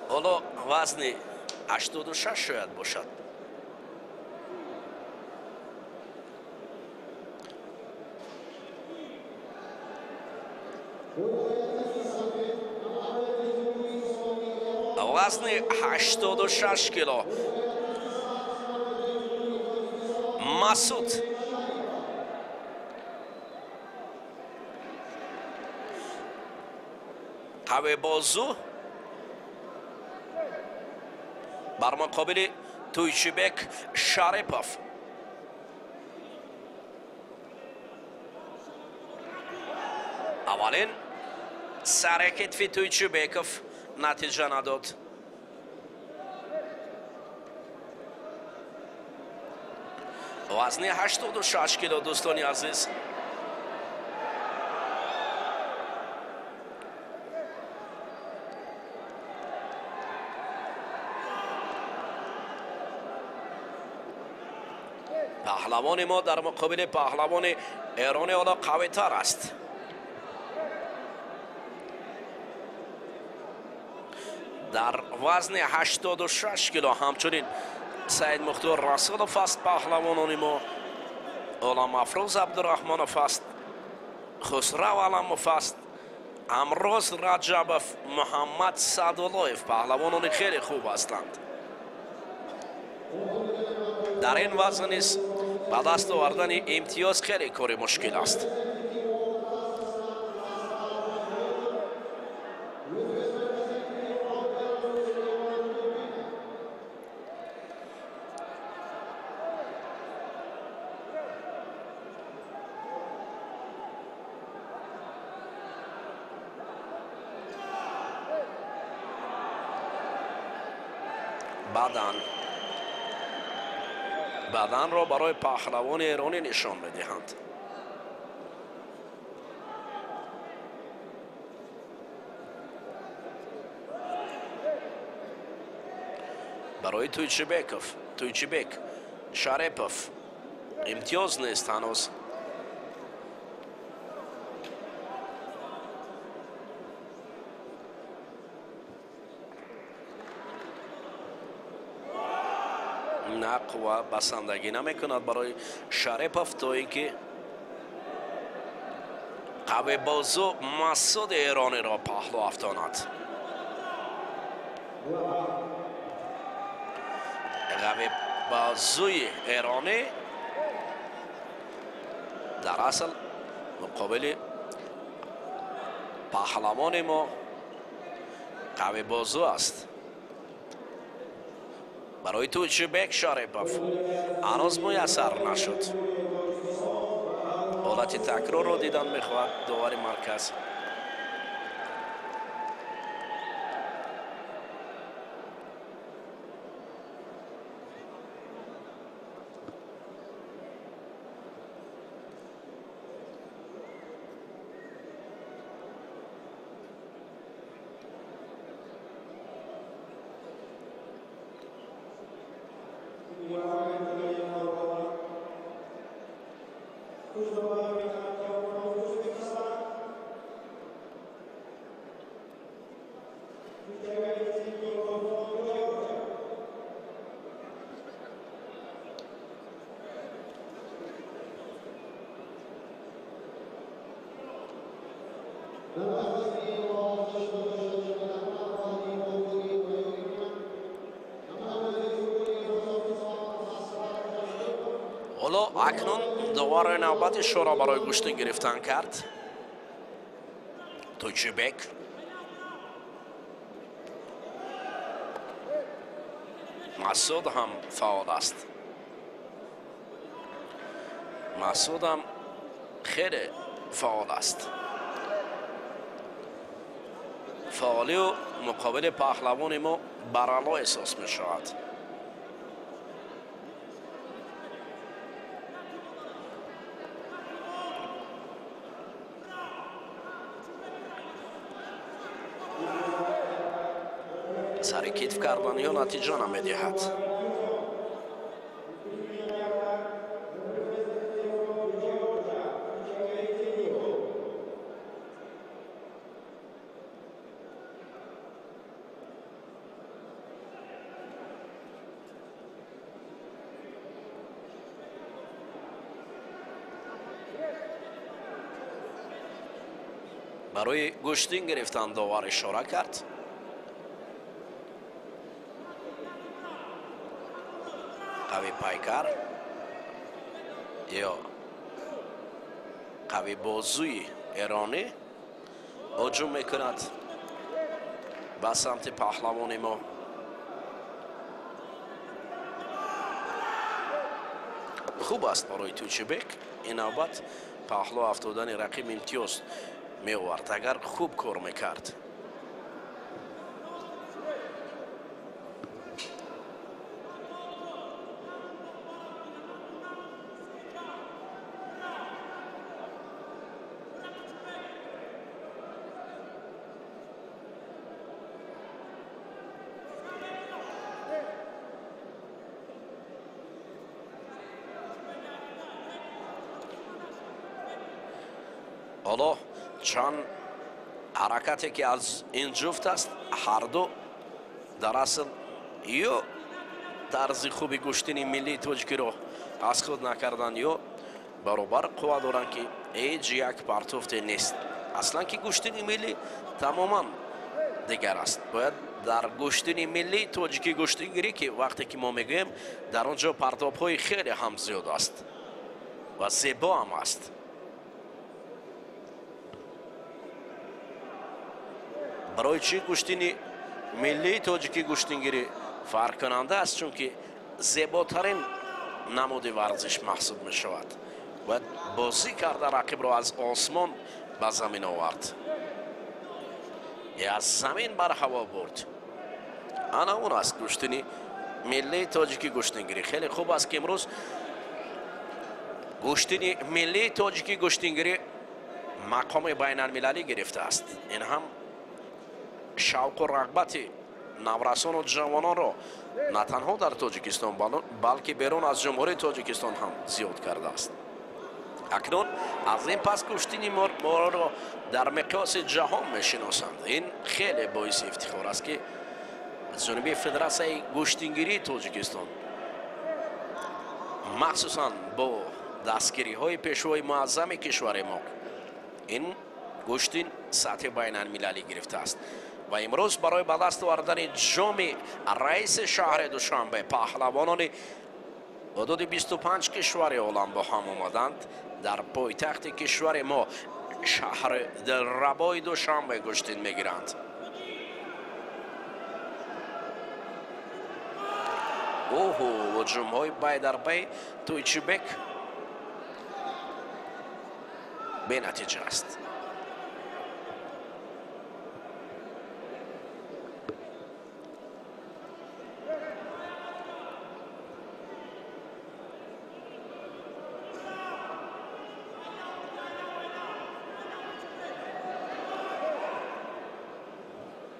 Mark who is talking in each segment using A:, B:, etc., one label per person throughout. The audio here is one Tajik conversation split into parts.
A: Ҳоло вазни 86 шояд бошад. Вазни 86 кило. Масуд қавибозу бар муқобили Туйчибек Шарипов. Аввалин сари китфи Туйчибеков натиҷа надод. Вазни 86 кило, дӯстони азиз. Паҳлавони мо дар муқобили паҳлавони эронӣ ҳоло қавитар аст. Дар вазни 86 кило ҳамчунин Саид Мухтор Расулов аст паҳлавонони мо, Оламафрӯз Абдураҳмонов аст, Хусрав Аламов аст, Амроз Раҷабов, Муҳаммад Саъдуллоев. Паҳлавонони хеле хуб ҳастанд. Дар ин вазн низ ба даст овардани имтиёз хеле кори мушкил аст. Баданро барои паҳлавони эронӣ нишон медиҳанд. Барои Туйчибеков, Туйчибек Шарипов имтиёз нест ҳанӯз. На, қувва басандагӣ намекунад барои Шарипов, то ин ки қавибозу Масуди эрониро паҳлӯ афтонад. Қавибозуи эронӣ дар асл муқобили паҳлавони мо қавибозу аст. Барои Туйчибек Шарипов ҳанӯз муяссар нашуд. Ҳолати такрорро дидан мехоҳад довари марказ. Ҳоло акнун довари навбати шӯро барои гӯштин гирифтан кард. Туйчибек Масуд ҳам фаъол аст. Масуд ҳам хеле фаъол аст. Фаъолию муқобили паҳлавони мо барало эҳсос мешавад. Сари китф карданиҳо натиҷа намедиҳад. Барои гӯштин гирифтан довар ишора кард. Қави пайкар ё қави бозуи эронӣ ҳуҷум мекунад ба самти паҳлавони мо. Хуб аст барои Тӯйчибек. Ин навбат паҳлӯ афтодани рақиб имтиёз меовард, агар хуб кор мекард. Ҳоло чанд ҳаракате ки аз ин ҷуфт аст, ҳарду дар асл ё тарзи хуби гӯштини миллии тоҷикиро аз худ накарданд, ё баробар қувва доранд, ки ҳеҷ як партофте нест. Аслан ки гӯштини миллӣ тамоман дигар аст. Бояд дар гӯштини миллии тоҷикӣ гӯштингирӣ, ки вақте ки мо мегӯем, дар он ҷо партобҳои хеле ҳам зиёд аст ва зебо ҳам аст. Барои чӣ гӯштини миллии тоҷикӣ гӯштингирӣ фарқкунанда аст? Чунки зеботарин намуди варзиш маҳсуб мешавад. Бояд бозӣ карда рақибро аз осмон ба замин овард, аз замин бар ҳаво бурд. Ана он аст гӯштини миллии тоҷикӣ гӯштингирӣ. Хеле хуб аст, ки имрӯз гӯштини миллии тоҷикӣ гӯштингирӣ мақоми байналмилалӣ гирифтааст. Ин ҳам шавқу рағбати наврасону ҷавононро на танҳо дар Тоҷикистон, балки берун аз Ҷумҳурии Тоҷикистон ҳам зиёд кардааст. Акнун аз ин пас гӯштини моро дар миқёси ҷаҳон мешиносанд. Ин хеле боиси ифтихор аст, ки аз ҷониби Федератсияи гӯштингирии Тоҷикистон, махсусан бо дастгириҳои пешвои муаззами кишвари мо, ин гӯштин сатҳи байналмилалӣ гирифтааст. Ва имрӯз барои ба даст овардани ҷоми раиси шаҳри Душанбе паҳлавонони ҳудуди 25 кишвари олам бо ҳам омаданд. Дар пойтахти кишвари мо, шаҳри дилрабои Душанбе, гӯштин мегиранд. Оҳу, ҳуҷумҳои бай дар бай Тӯйчибек бенатиҷа аст.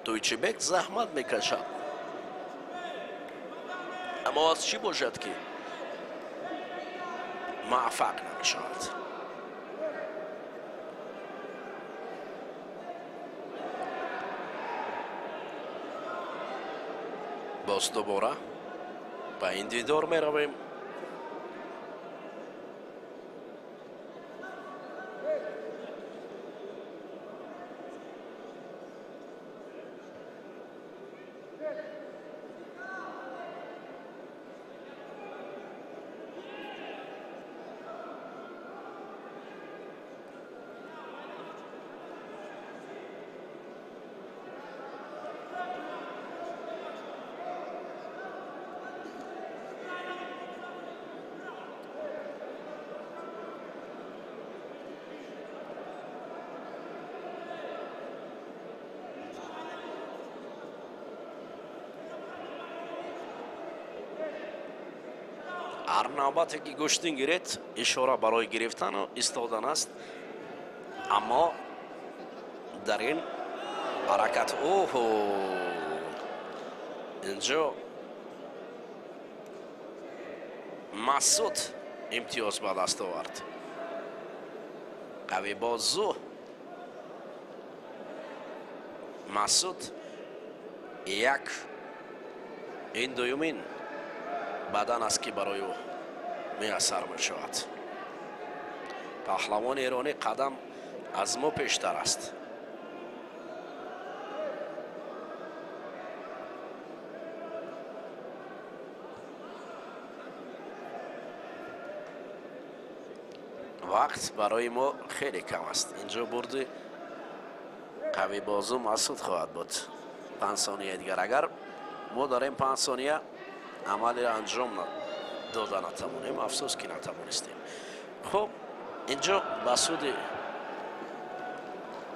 A: Тӯйчибек заҳмат мекашад, аммо аз чӣ бошад, ки муваффақ намешавад. Боз дубора ба ин дидор меравем. Ҳар навбате ки гӯштин гиред, ишора барои гирифтану истодан аст. Аммо дар ин ҳаракат, оҳо, инҷо Масуд имтиёз ба даст овард. Қави бозу Масуд як, ин дуюмин бадан аст, ки барои ӯ муяссар мешавад. Паҳлавони эронӣ қадам аз мо пештар аст. Вақт барои мо хеле кам аст. Инҷо бурди қавӣ бозу Масуд хоҳад буд. 5 сония дигар. Агар мо дар ин 5 сония амалиро анҷом дода натавонем, афсӯс ки натавонистем. Хуб, инҷо ба суди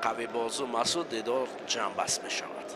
A: қавӣ бозу Масуд дидор ҷамъбаст мешавад.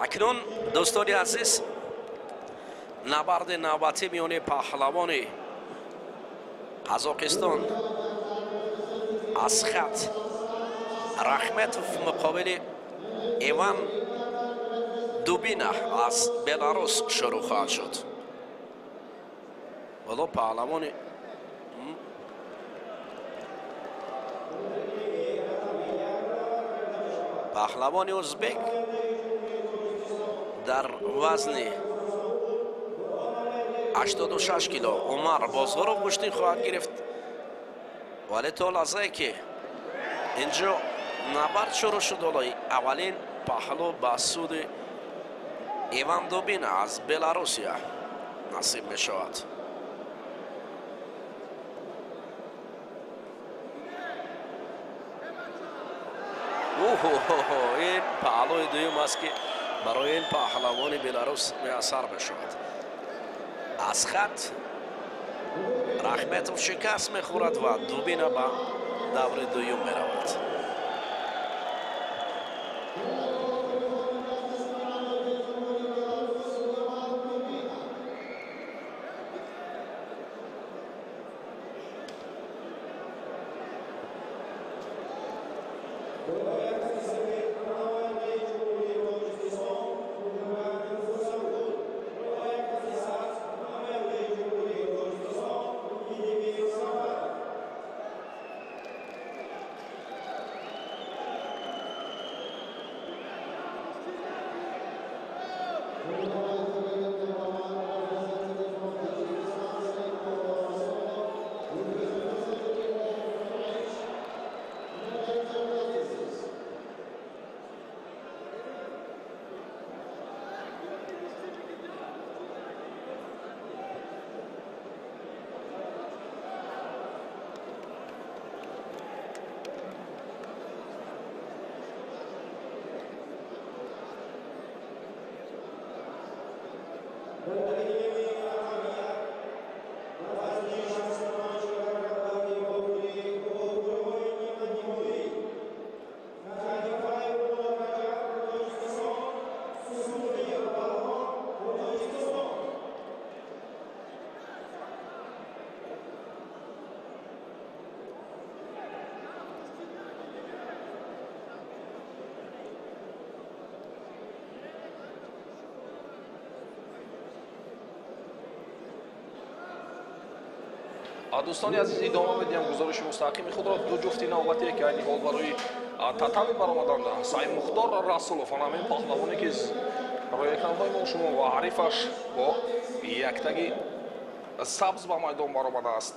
A: Акнун дӯстони азиз, набарди навбатӣ миёни паҳлавони Қазоқистон Асхат Рахметов муқобили Иван Дубина аз Беларус шурӯъ хоҳад шуд. Ҳоло паҳлавони узбек дар вазни 86 кило Умар Бозоров гӯштин хоҳад гирифт. Вале то лаҳзае ки инҷо набард шурӯъ шуд, ҳоло аввалин паҳлӯ ба суди Иван Дубина аз Беларусия насиб мешавад. Ин паҳлӯи дуюм аст ки барои ин паҳлавони Беларус муяссар мешавад. Асхат Рахметов шикаст мехӯрад ва Дубина ба даври дуюм меравад.
B: Дӯстони азиз, идома медиҳам гузориши мустақими худро. Ду ҷуфти навбатие ки айни ҳол барои татами баромаданд, Саид Мухтор Расулов, ҳамин паҳлавоне ки Рӯи экранҳои мо шумо ва ҳарифаш бо яктаги сабз ба майдон баромадааст.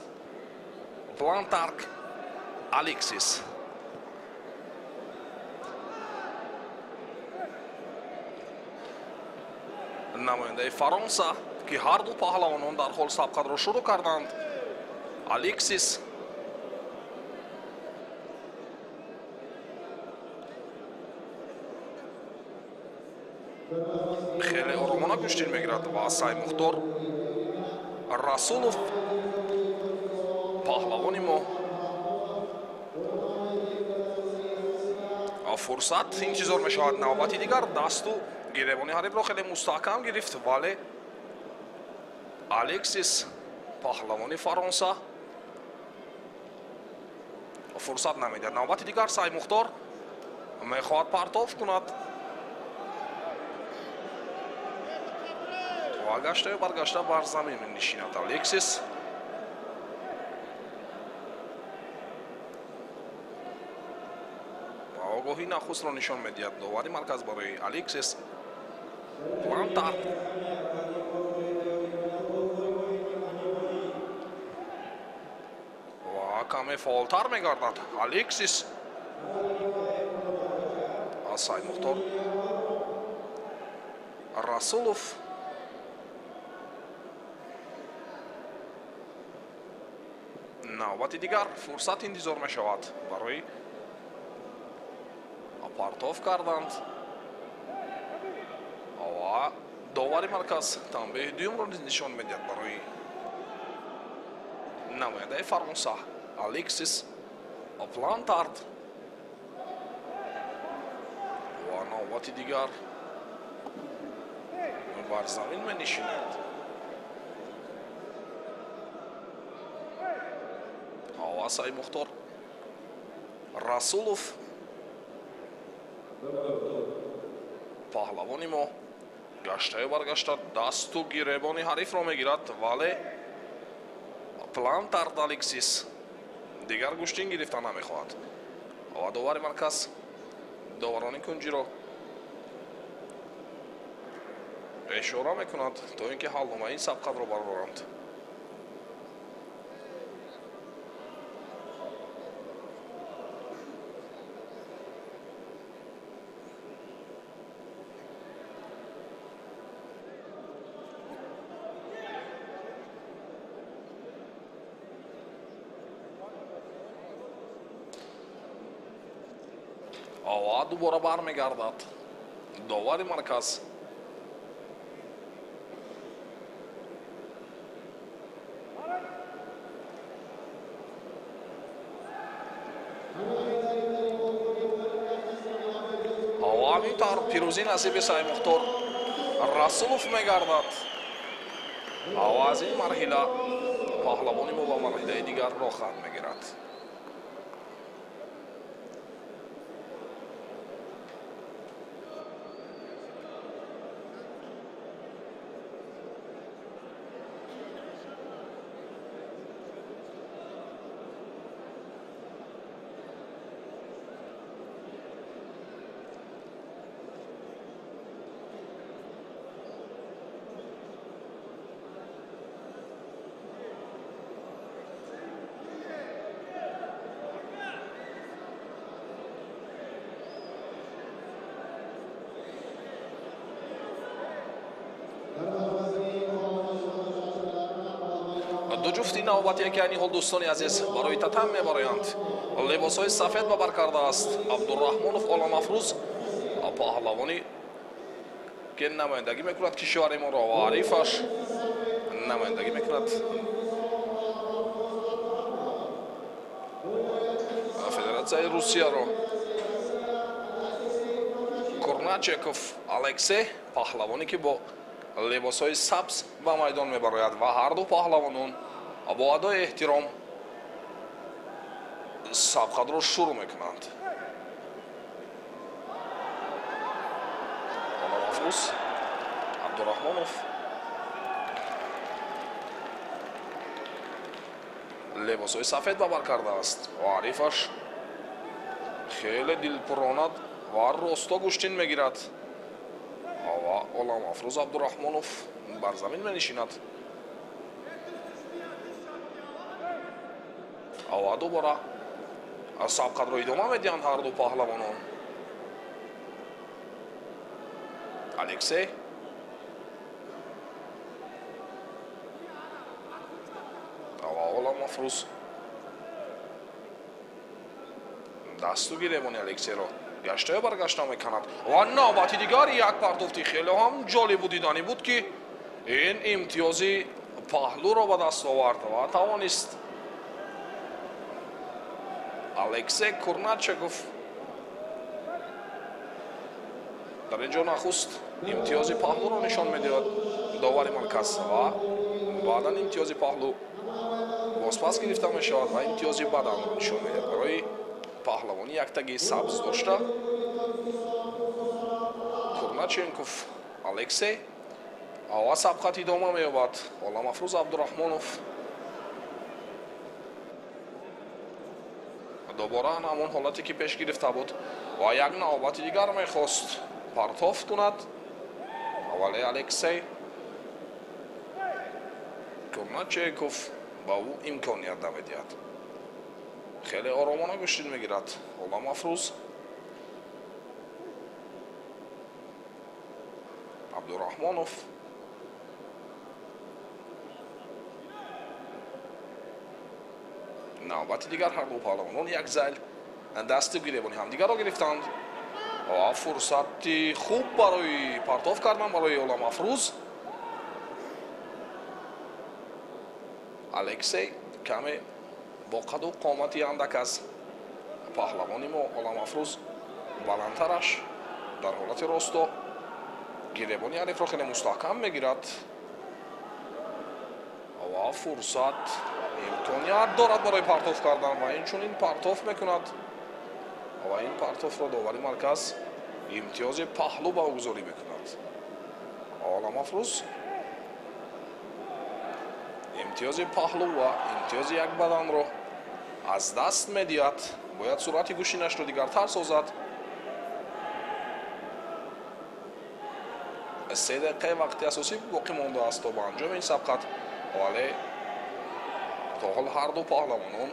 B: Плантарк Алексис. Намояндаи Фаронса, ки ҳарду паҳлавонон дар ҳол сабқатро шурӯъ карданд. Алексис хеле оромона гӯштин мегирад ва Саймухтор Расулов паҳлавони мо фурсат интизор мешавад. Навбати дигар дасту гиребони ҳарифро хеле мустаҳкам гирифт, вале Алексис паҳлавони Фаронса фурсат намедиҳад. Навбати дигар Саймухтор мехоҳад партоф кунад ва гаштаю баргашта бар замин менишинад Алексис. Ва огоҳии нахустро нишон медиҳад довари марказ барои Алексис Плантард. Ва каме фаъолтар мегардад Алексис. Аз Саймухтор Расулов навбати дигар фурсат интизор мешавад барои партоф карданд ва довари марказ танбеҳи дуюмро нишон медиҳад барои намояндаи Фаронса Алексис Плантард. Ва навбати дигар бар замин менишинад. Ва Саймухтор Расулов паҳлавони мо гаштаю баргашта дасту гиребони ҳарифро мегирад, вале Плантард Алексис дигар гӯштин гирифта намехоҳад. Ва довари марказ доварони кунҷиро ишора мекунад, то ин ки ҳалномаи ин сабқатро бароранд. Ва дубора бармегардад довари марказ. Ва ҳамин тавр пирӯзӣ насиби Саймухтор Расулов мегардад. Ва аз ин марҳила паҳлавони мо ба марҳилаи дигар роҳхат мегирад. Ду ҷуфти навбатие ки айни ҳол дӯстони азиз барои татам мебароянд. Либосҳои сафед ба бар кардааст Абдураҳмонов Оламафрӯз, паҳлавони ки намояндагӣ мекунад кишвари моро, ва ҳарифаш намояндагӣ мекунад Федератсияи Русияро. Курначеков Алексей, паҳлавоне ки бо либосҳои сабз ба майдон мебарояд ва ҳарду паҳлавонон бо адои эҳтиром сабқатро шурӯъ мекунанд. Оламафрӯз Абдураҳмонов либосҳои сафед ба бар кардааст ва ҳарифаш хеле дилпурона ва росто гӯштин мегирад Ва Оламафрӯз Абдураҳмонов бар замин менишинад. Ва дубора сабқатро идома медиҳанд ҳарду паҳлавонон. Алексей ва Оламафрӯз дасту гиребони Алексейро гаштаю баргашта мекунад ва навбати дигар як партофти хеле ҳам ҷолибу диданӣ буд, ки ин имтиёзи паҳлӯро ба даст овард ва тавонист Алексей Курначеков дар ин ҷо нахуст имтиёзи паҳлӯро нишон медиҳад довари марказ ва баъдан имтиёзи паҳлӯ бозпас гирифта мешавад ва имтиёзи баданро нишон медиҳад барои паҳлавони яктаги сабз дошта Курначенков Алексей. Ва сабқат идома меёбад. Оламафрӯз Абдураҳмонов дубора ҳамон ҳолате ки пеш гирифта буд ва як навбати дигар мехост партофт кунад, вале Алексей Курначеков ба ӯ имконият намедиҳад. Хеле оромона гӯштин мегирад Оламафрӯз Абдураҳмонов. Навбати дигар ҳарду паҳлавонон як зайл дасту гиребони ҳамдигарро гирифтанд ва фурсати хуб барои партоф кардан барои Оламафрӯз. Алексей каме бо қаду қомати андак аз паҳлавони мо Оламафрӯз баландтараш дар ҳолати росто гиребони ҳарифро хеле мустаҳкам мегирад ва фурсат имконият дорад барои партоф кардан ва инчунин партоф мекунад ва ин партофро довари марказ имтиёзи паҳлӯ ба ӯ гузорӣ мекунад. Оламафрӯз имтиёзи паҳлӯ ва имтиёзи як баданро аз даст медиҳад. Бояд суръати гӯшинашро дигартар созад. 3 дақиқаи вақти асосӣ боқӣ мондааст то ба анҷоми ин сабқат, вале то ҳол ҳарду паҳлавонон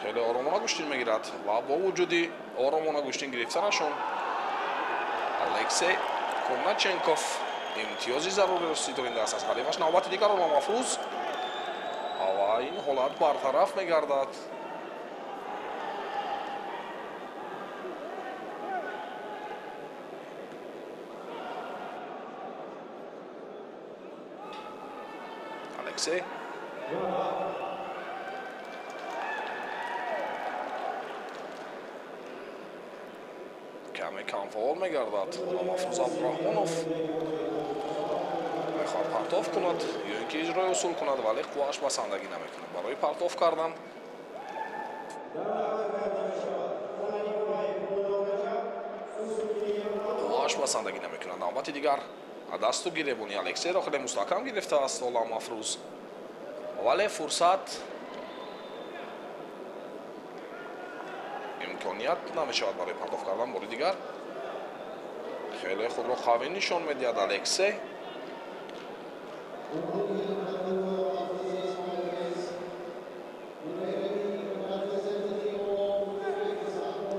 B: хеле оромона гӯштин мегирад ва бо вуҷуди оромона гӯштин гирифтанашон Алексей Курначенков имтиёзи заруриро ситонидааст аз ҳарифаш. Навбати дигар Оламафрӯз ва ин ҳолат бартараф мегардад. Алексей каме камфаъол мегардад. Оламафрӯз Абдураҳмонов мехоҳад партоф кунад ё ин ки иҷрои усул кунад, вале қуввааш басандагӣ намекунад барои партоф кардан. Қуввааш басандагӣ намекунад. Навбати дигар дасту гиребони Алексейро хеле мустаҳкам гирифтааст Оламафрӯз, вале фурсат имконият намешавад барои партоф кардан. Бори дигар хеле худро қавӣ нишон медиҳад Алексей.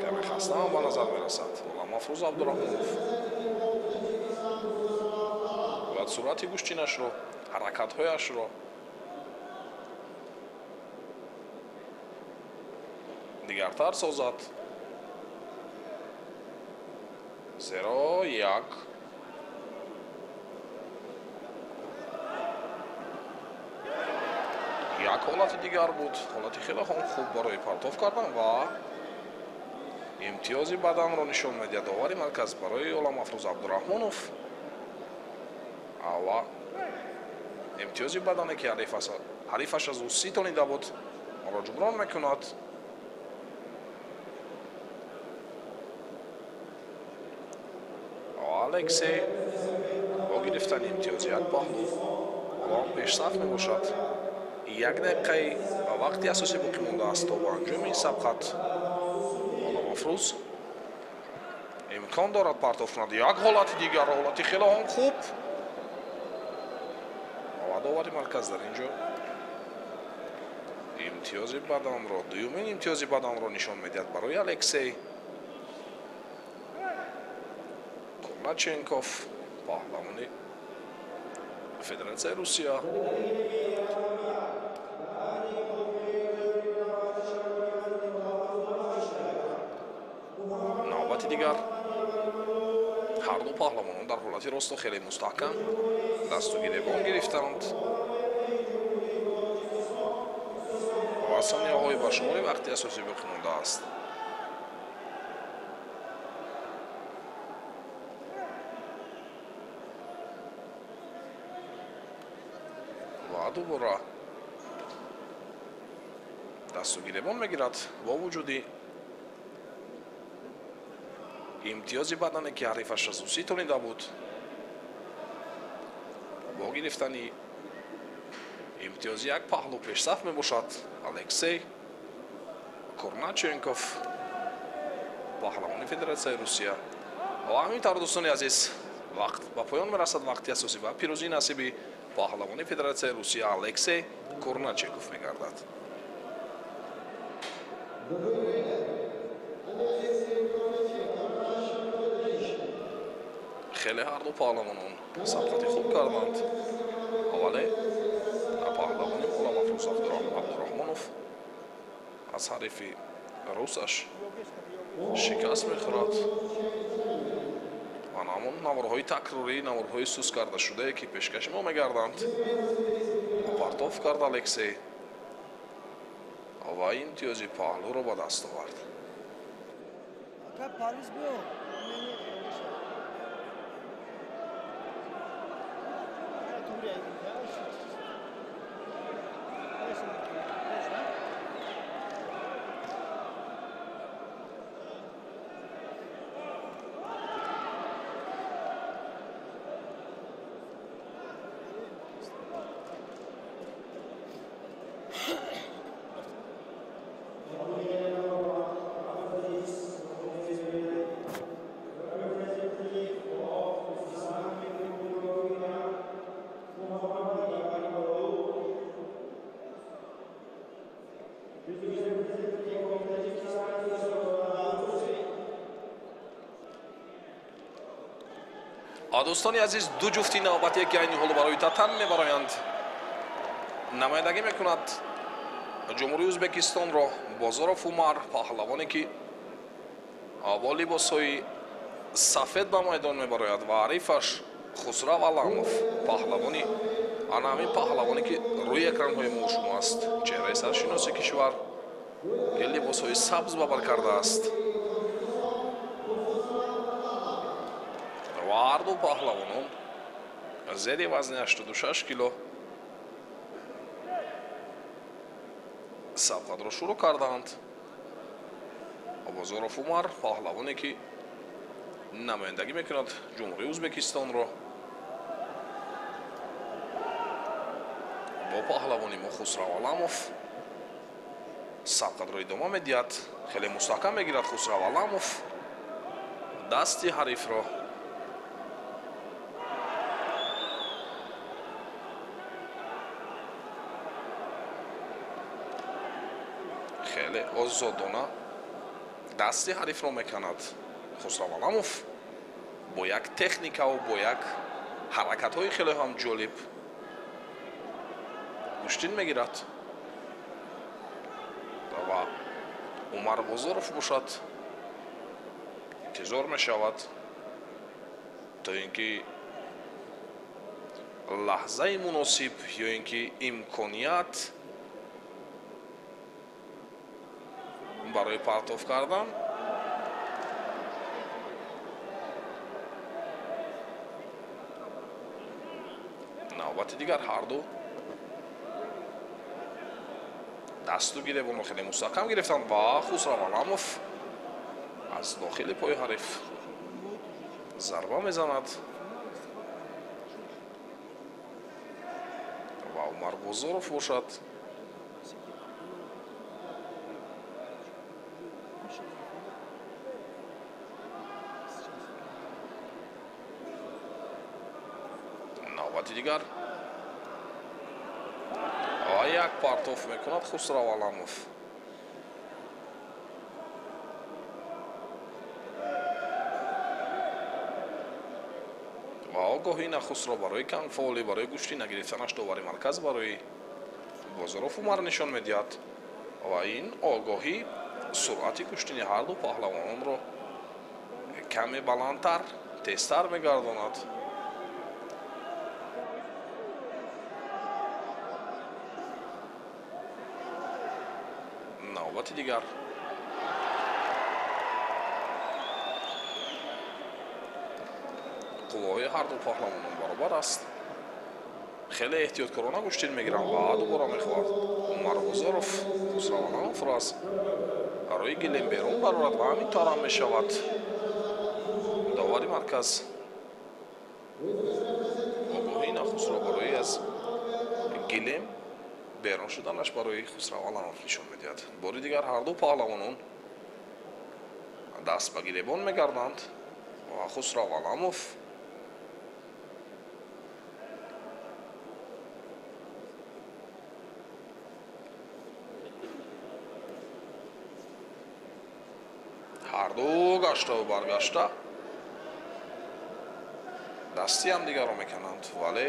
B: Каме хаста ҳам ба назар мерасад Оламафрӯз Абдураҳмонов. Бояд суръати гӯштинашро, ҳаракатҳояшро дигартар созад, зеро як ҳолати дигар буд, ҳолати хеле ҳам хуб барои партоф кардан ва имтиёзи баданро нишон медиҳад довари марказ барои Оламафрӯз Абдураҳмонов. Ва имтиёзи бадане ки ҳарифаш аз ӯ ситонида буд, онро ҷуброн мекунад. Алексей бо гирифтани имтиёзи як паҳлӯ ҳоло пешсаф мебошад. 1 дақиқаи вақти асосӣ боқӣ мондааст то ба анҷоми ин сабқат. Оламафрӯз Имкон дорад партоф кунад. Як ҳолати дигар, ҳолати хеле ҳам хуб. Ва довари марказ дар инҷо имтиёзи баданро, дуюмин имтиёзи баданро нишон медиҳад барои Алексей Курначенков, паҳлавони Федератсияи Русия. Навбати дигар ҳар ду паҳлавонон дар ҳолати росту хеле мустаҳкам дасту гиребон гирифтанд ва сонияҳои ба шумори вақти асосӣ боқӣ мондааст. Ва дубора дасту гиребон мегирад бо вуҷуди имтиёзи бадане ки ҳарифаш аз ӯ ситонида буд. Бо гирифтани имтиёзи як паҳлу пешсаф мебошад Алексей Курначенков, паҳлавони Федератсияи Русия. Ва ҳамин тавр, дӯстони азиз, вақт ба поён мерасад. Вақти асосӣ ва пирӯзии насиби паҳлавони Федератсияи Русия Алексей Курначенков мегардад. Хеле ҳар ду паҳлавонон сабқати хуб карданд. Аввале паҳлавони Оламафрӯз Абдурраҳмонов аз ҳарифи русаш шикаст мехӯрад ва ҳамон наворҳои такрорӣ, наворҳои сус карда шудае ки пешкаши мо мегарданд, партоф кард Алексей ва имтиёзи паҳлӯро ба даст овард. Дӯстони азиз, ду ҷуфти навбатие ки айни ҳоло барои татан мебароянд, намояндагӣ мекунад Ҷумҳурии Ӯзбекистонро Бозоров Умар, паҳлавоне ки бо либосҳои сафед ба майдон мебарояд, ва ҳарифаш Хусрав Аламов, паҳлавони ана ҳамин паҳлавоне ки рӯи экранҳои мо шумо аст, чеҳраи саршиноси кишвар ки либосҳои сабз ба бар кардааст. Ва ҳар ду паҳлавонон зери вазни 86 кило сабқатро шурӯъ карданд. Бозоров Умар, паҳлавоне ки намояндагӣ мекунад Ҷумҳурии Ӯзбекистонро, бо паҳлавони мо Хусрав Аламов сабқатро идома медиҳад. Хеле мустаҳкам мегирад Хусрав Аламов дасти ҳарифро. Хеле озодона дасти ҳарифро меканад Хусрав Аламов бо як техникаву бо як ҳаракатҳои хеле ҳам ҷолиб гӯштин мегирад. Ва Умар Бозоров бошад интизор мешавад то ин ки лаҳзаи муносиб ё ин ки имконият барои партоф кардан навбати дигар ҳар ду дасту гиребонро хеле мустаҳкам гирифтанд ва Хусрав Аламов аз дохили пои ҳариф зарба мезанад ва Умар Бозоров бошад Навбати дигар ва як партоф мекунад Хусрав Аламов. Ва огоҳии нахустро барои камфаъолӣ, барои гӯштӣ нагирифтанаш довари марказ барои Бозоров Умар нишон медиҳад ва ин огоҳӣ суръати гӯштини ҳарду паҳлавононро каме баландтар, тезтар мегардонад. Навбати дигар қувваҳои ҳарду паҳлавонон баробар аст. Хеле эҳтиёткорона гӯштин мегиранд ва дубора мехоҳад Умар Бозоров Хусрав Аламовро аз рӯи гилем берун барорад ва ҳамин тавр ҳам мешавад. Довари марказ огоҳии нахустро барои аз гилем берун шуданаш барои Хусрав Аламов нишон медиҳад. Бори дигар ҳарду паҳлавонон даст ба гиребон мегарданд ва Хусрав Аламов ҳарду гаштаву баргашта дасти ҳамдигарро мекунанд, вале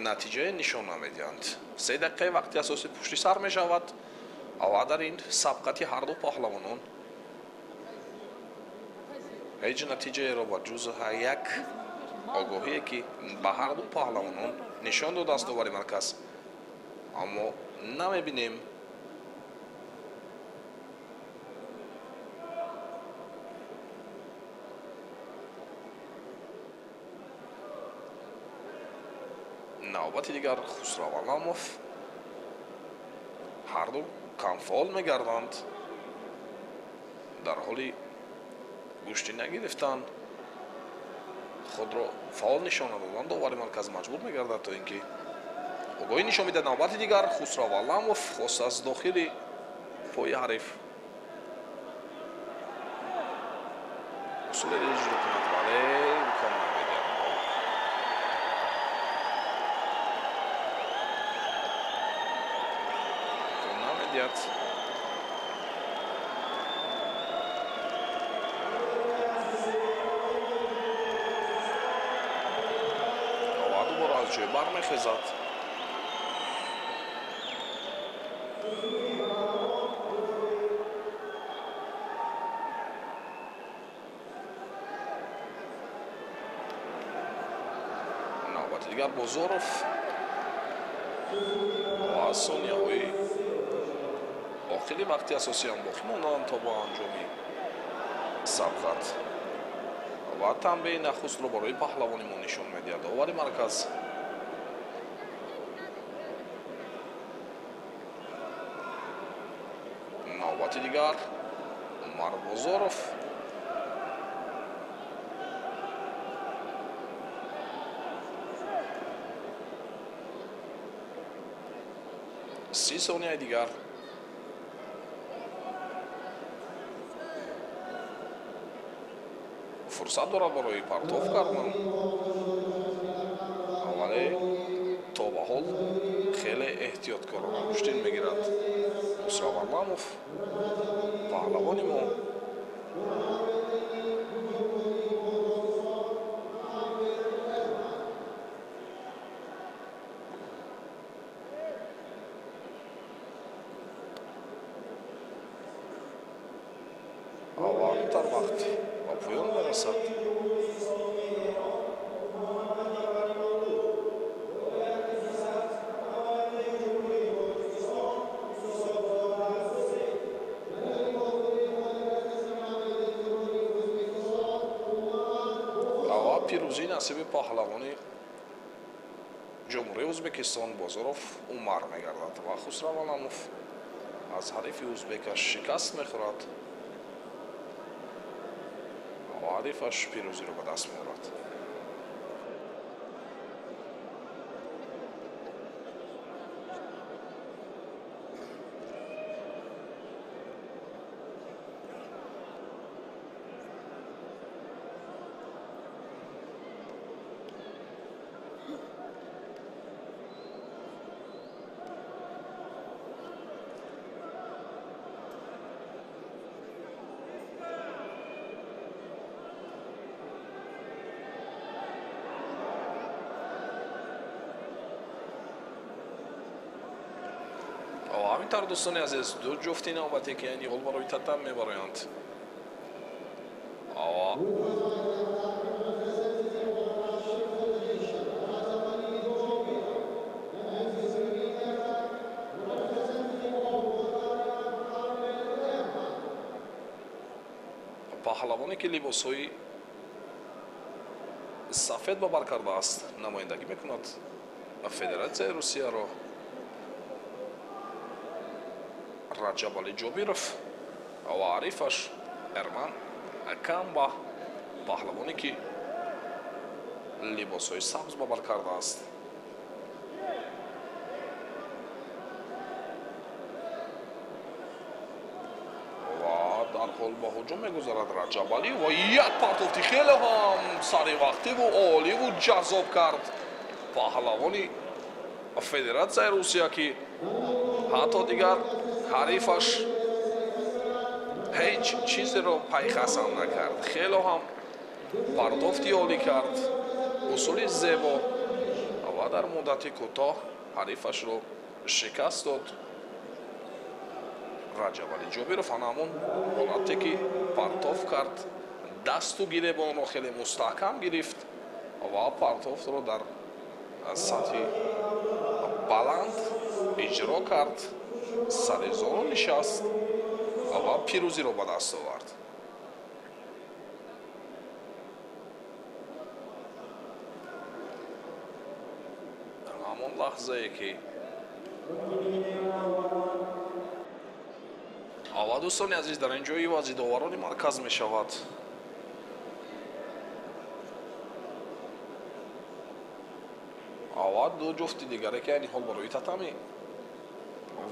B: натиҷае нишон намедиҳанд. 3 дақиқаи вақти асосӣ пушти сар мешавад ва дар ин сабқати ҳарду паҳлавонон ҳеҷ натиҷаеро ба ҷуз як огоҳие ки ба ҳарду паҳлавонон нишон додааст довари марказ, аммо намебинем. Навбати дигар Хусрав Аламов ҳарду камфаъол мегарданд, дар ҳоли гӯштӣ нагирифтан худро фаъол нишон надоданд. Довари марказ маҷбур мегардад то ин ки огоҳӣ нишон медиҳад. Навбати дигар Хусрав Аламов хост аз дохили пои ҳариф усулеро иҷро кунад, вале имкон намедиҳад. Имкон намедиҳад. Ва дубора аз ҷой бармехезад. Навбати дигар Бозоров ва сонияҳои охири вақти асосиам боқӣ монданд то ба анҷоми сабқат ва танбеҳи нахустро барои паҳлавони мо нишон медиҳад довари марказ. Навбати дигар Умар Бозоров 30 сонияи дигар. Фурсат дорад барои партоф кардан, вале то ба ҳол хеле эҳтиёткорона гӯштин мегирад Хусрав Аламов, паҳлавони мо. Ва дар вақт ба поён мерасад. Ва пирӯзии насиби паҳлавони Ҷумҳурии Ӯзбекистон Бозоров Умар мегардад ва Хусрав Аламов аз ҳарифи ӯзбекаш шикаст мехӯрад ва ҳарифаш пирӯзиро ба даст меорад. Ва ҳамин тавр, дӯстони азиз, ду ҷуфти навбате ки айни ҳол барои татам мебароянд. Ва паҳлавоне ки либосҳои сафед ба бар кардааст, намояндагӣ мекунад Федератсияи Русияро, Раҷабали Ҷобиров, ва ҳарифаш Эрман Камба, паҳлавоне ки либосҳои сабз ба бар кардааст. Дарҳол ба ҳуҷум мегузарад Раҷабалӣ ва як партофти хеле ҳам саривақтиву оливу ҷаззоб кард паҳлавони Федератсияи Русия, ки ҳатто дигар ҳарифаш ҳеҷ чизеро пайхасам накард. Хеле ҳам партофти олӣ кард, усули зебо, ва дар муддати кӯтоҳ ҳарифашро шикаст дод. Раҷабали Ҷобиров ҳамон ҳолате ки партоф кард, дасту гиребонро хеле мустаҳкам гирифт ва партофтро дар сатҳи баланд иҷро кард, сари зону нишаст ва пирӯзиро ба даст овард. Ҳамон лаҳзае ки ава, дӯстони азиз, дар ин ҷои ивази доварони марказ мешавад. Ава ду ҷуфти дигаре ки айни ҳол барои татами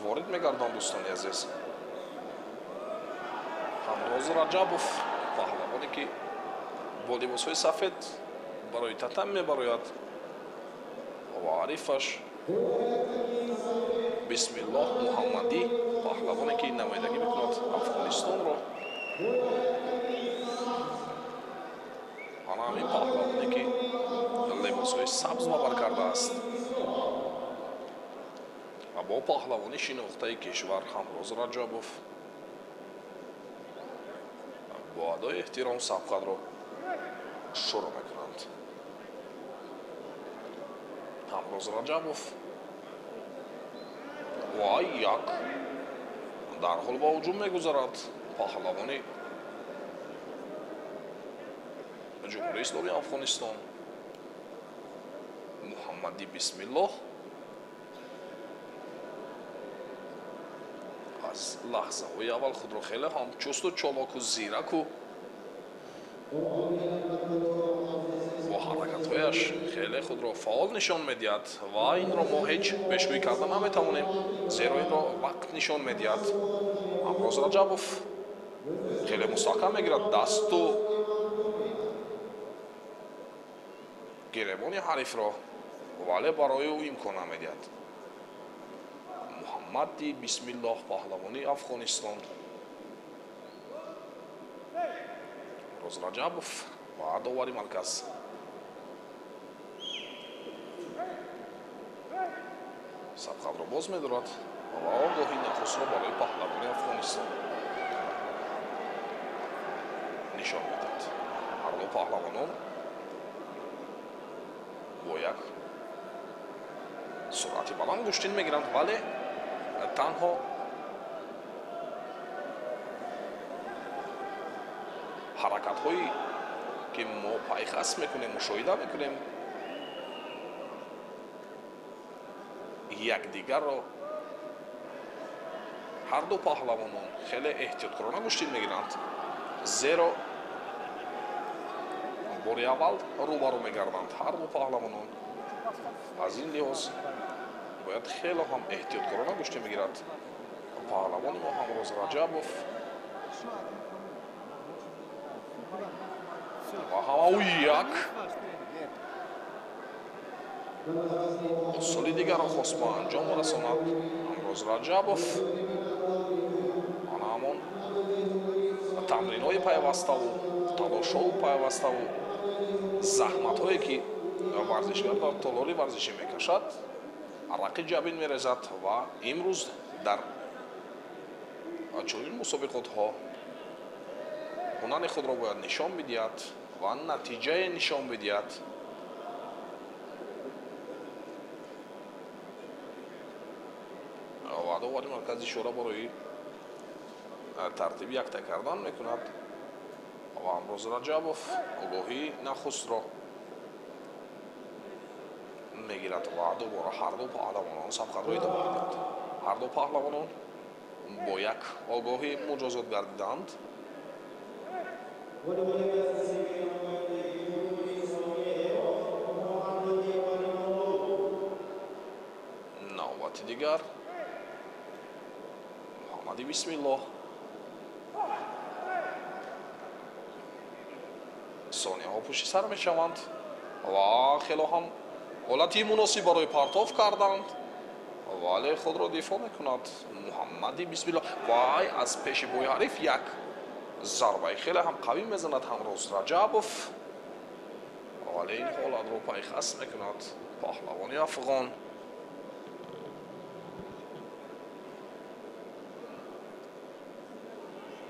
B: ворид мегарданд, дӯстони азиз. Ҳамроз Раҷабов, паҳлавоне ки бо либосҳои сафед барои татам мебарояд, ва ҳарифаш Бисмиллоҳ Муҳаммадӣ, паҳлавоне ки намояндагӣ мекунад Афғонистонро. Ана ҳамин паҳлавоне ки либосҳои сабз ба бар кардааст ва бо паҳлавони шинохтаи кишвар Ҳамроз Раҷабов бо адои эҳтиром сабқатро шурӯъ мекунанд. Ҳамроз Раҷабов ва як дарҳол ба ҳуҷум мегузарад паҳлавони Ҷумҳурии Исломии Афғонистон Муҳаммади Бисмиллоҳ. Аз лаҳзаҳои аввал худро хеле ҳам чусту чолоку зираку бо ҳаракатҳояш хеле худро фаъол нишон медиҳад ва инро мо ҳеҷ пешгӯӣ карда наметавонем, зеро инро вақт нишон медиҳад. Ҳамроз Раҷабов хеле мустаҳкам мегирад дасту гиребони ҳарифро, вале барои ӯ имкон намедиҳад. Муҳаммади Бисмиллоҳ, паҳлавони Афғонистон. Ҳамроз Раҷабов ва довари марказ сабқатро боз медорад ва огоҳи нахустро барои паҳлавони Афғонистон нишон медиҳад. Ҳарду паҳлавонон бо як суръати баланд гӯштин мегиранд, вале танҳо ҳаракатҳое ки мо пайхас мекунем, мушоҳида мекунем, якдигарро ҳарду паҳлавонон хеле эҳтиёткорона гӯштин мегиранд, зеро бори аввал рӯбарӯ мегарданд ҳарду паҳлавонон. Аз ин лиҳоз бояд хеле ҳам эҳтиёткорона гӯштин мегирад паҳлавони мо Ҳамроз Раҷабов. Ва ҳамау як усули дигарро хост ба анҷом расонад Ҳамроз Раҷабов. Ана ҳамон тамринҳои пайваставу талошҳоу пайваставу заҳматҳое ки варзишгар дар толори варзишӣ мекашад, арақи ҷабин мерезад ва имрӯз Дар чунин мусобиқотҳо ҳунари худро бояд нишон бидиҳад ва натиҷае нишон бидиҳад. Ва довари маркази шӯро барои тартиби якта кардан мекунад ва Ҳамроз Раҷабов огоҳии нахустро мегирад ва дубора ҳарду паҳлавонон сабқатро идома медиҳанд. Ҳарду паҳлавонон бо як огоҳӣ муҷозот гардиданд. Навбати дигар Муҳаммади Бисмиллоҳ. Сонияҳо пушти сар мешаванд ва хело ҳам ҳолати муносиб барои партоф карданд, вале худро дифоъ мекунад Муҳаммади Бисмиллоҳ. Вай аз пеши бои ҳариф як зарбаи хеле ҳам қавӣ мезанад Ҳамроз Раҷабов, вале ин ҳолатро пайхас мекунад паҳлавони афғон.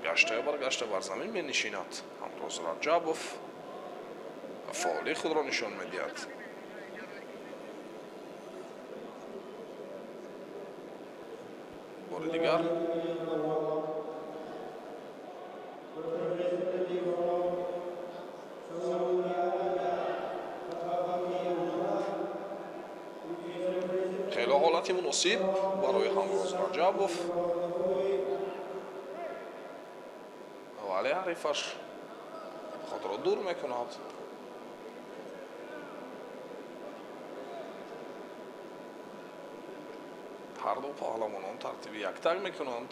B: Гаштаю баргашта бар замин менишинад Ҳамроз Раҷабов, фаъолии худро нишон медиҳад. Бори дигар хеле ҳолати муносиб барои Ҳамроз Раҷабов, вале ҳарифаш худро дур мекунад. Ҳарду паҳлавонон тартиби яктак мекунанд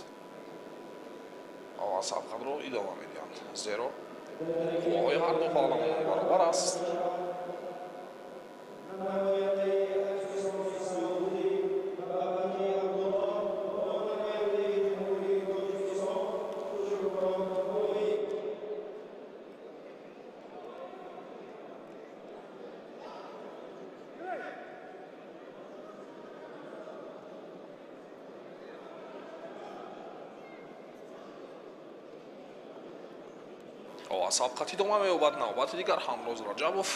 B: ва сабқатро идома медиҳанд, зеро қувваҳои ҳарду паҳлавонон баробар аст. Сабқат идома меёбад. Навбати дигар Ҳамроз Раҷабов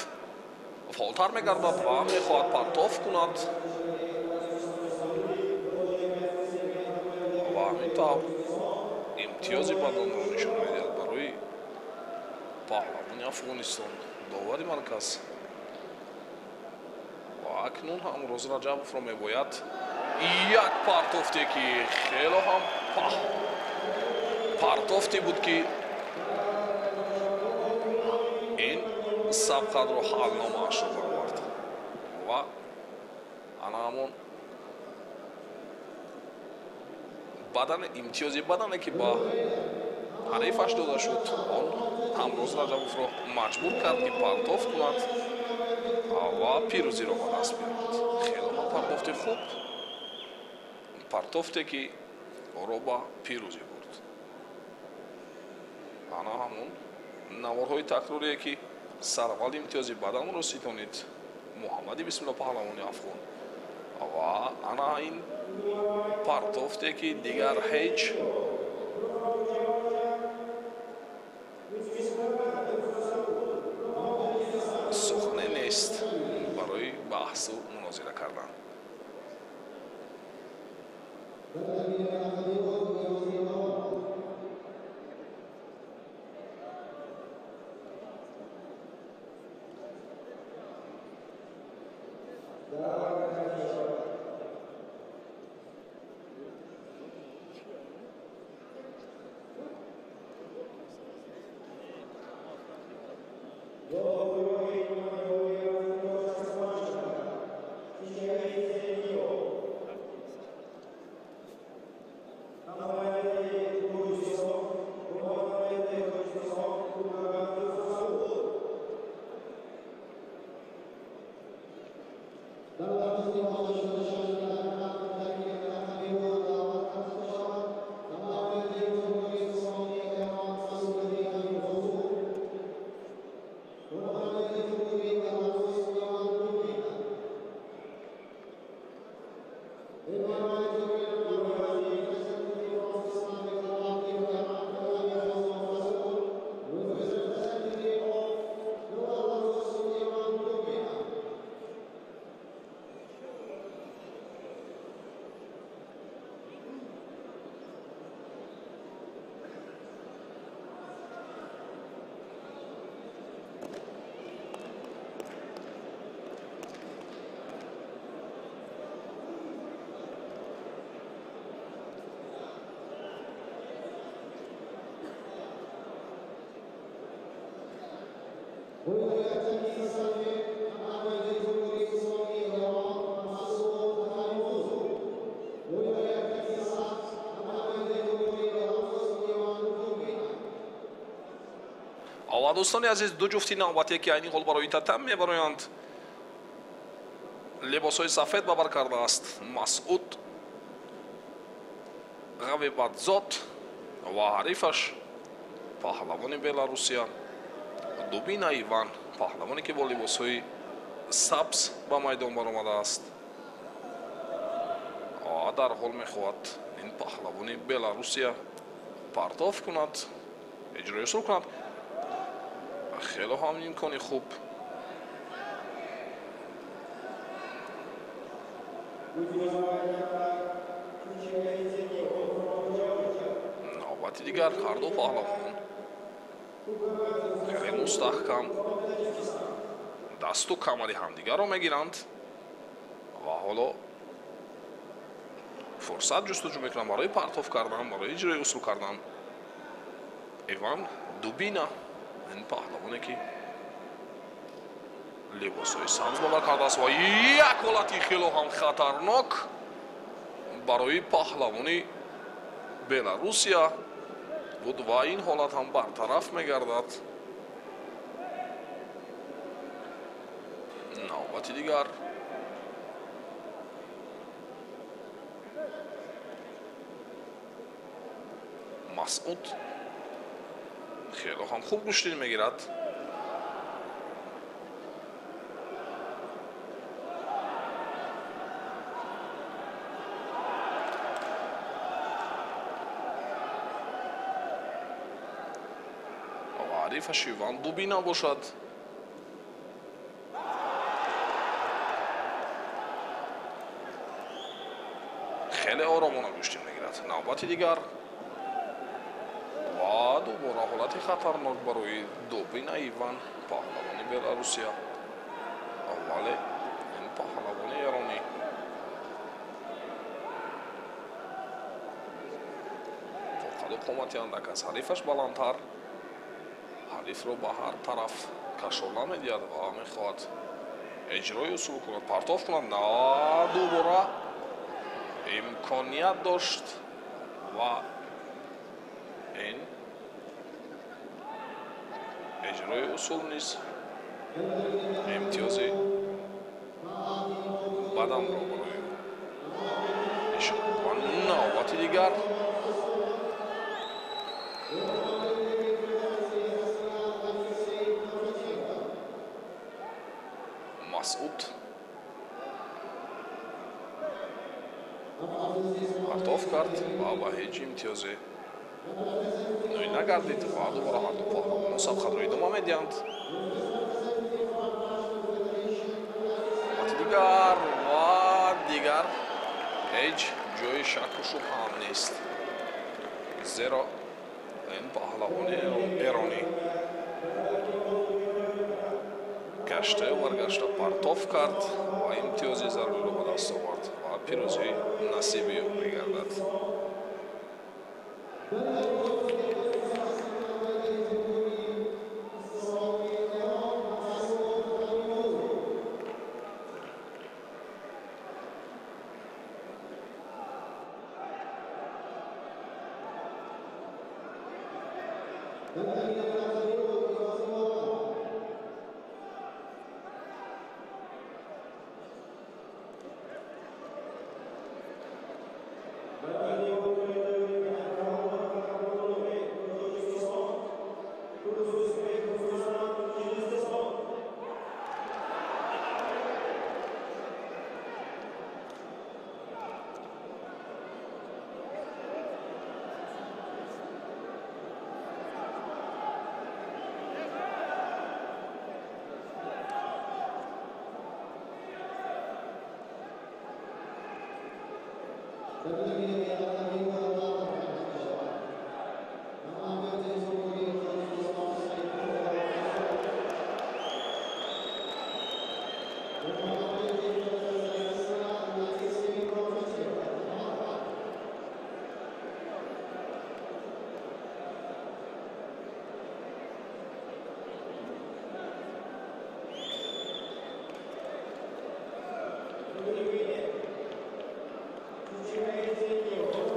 B: фаъолтар мегардад ва мехоҳад партоф кунад ва ҳамин тавр имтиёзи баданро нишон медиҳад барои паҳлавони Афғонистон довари марказ. Ва акнун Ҳамроз Раҷабовро мебояд як партофте ки хело ҳам партофте буд ки ин сабқатро ҳалномаашро баровард ва ана ҳамон бадан имтиёзи бадане ки ба ҳарифаш дода шуд, он Ҳамроз Раҷабовро маҷбур кард ки партоф кунад ва пирӯзиро ба даст биёрад. Хело ҳам партофти хуб, партофте ки ӯро ба пирӯзӣ бурд. Ана ҳамон наворҳои такрорие ки сараввал имтиёзи баданро ситонид Муҳаммади Бисмиллоҳ паҳлавони афғон ва ана ин партофте ки дигар ҳеҷ сухане нест барои баҳсу мунозира кардан. Ва дӯстони азиз, ду ҷуфти навбатие ки айни ҳол барои татам мебароянд, либосҳои сафед ба бар кардааст Масъуд Ғавибадзод ва ҳарифаш паҳлавони Беларусия Дубина Иван, паҳлавоне ки бо либосҳои сабз ба майдон баромадааст. Дар ҳол мехоҳад ин паҳлавони Беларусия партоф кунад, иҷрои усул кунад. Хеле ҳам имкони хуб. Навбати дигар ҳарду паҳлавон хеле мустаҳкам дасту камари ҳамдигарро мегиранд ва ҳоло фурсат ҷустуҷӯ мекунанд барои партоф кардан, барои иҷрои усул кардан. Иван Дубина, ин паҳлавоне ки либосҳои сабз ба бар кардааст ва як ҳолати хело ҳам хатарнок барои паҳлавони Беларусия буд ва ин ҳолат ҳам бартараф мегардад. Навбати дигар Масъуд хело ҳам хуб гӯштин мегирад. Ва ҳарифаш Иван Дубина бошад. Хеле оромона гӯштин мегирад. Навбати дигар ва дубора ҳолати хатарнок барои Дубина Иван, паҳлавони Беларусия. Вале ин паҳлавони эронӣ бо қаду қомати андак аз ҳарифаш баландтар, ҳарифро ба ҳар тараф кашола медиҳад ва мехоҳад иҷрои усул кунад, партоф кунад. На, дубора имконият дошт ва ин иҷрои усул низ имтиёзи баданро барои нишон. Ва навбати дигар Масъуд партоф кард ва ба ҳеҷ имтиёзе ноил нагардид ва дубора ҳарду паҳлавон сабқатро идома медиҳанд. Навбати дигар ва дигар ҳеҷ ҷои шаку шубҳаам нест, зеро ин паҳлавони эронӣ гаштаю баргашта партоф кард ва имтиёзи заруриро ба даст овард ва пирӯзӣ насиби ӯ мегардад.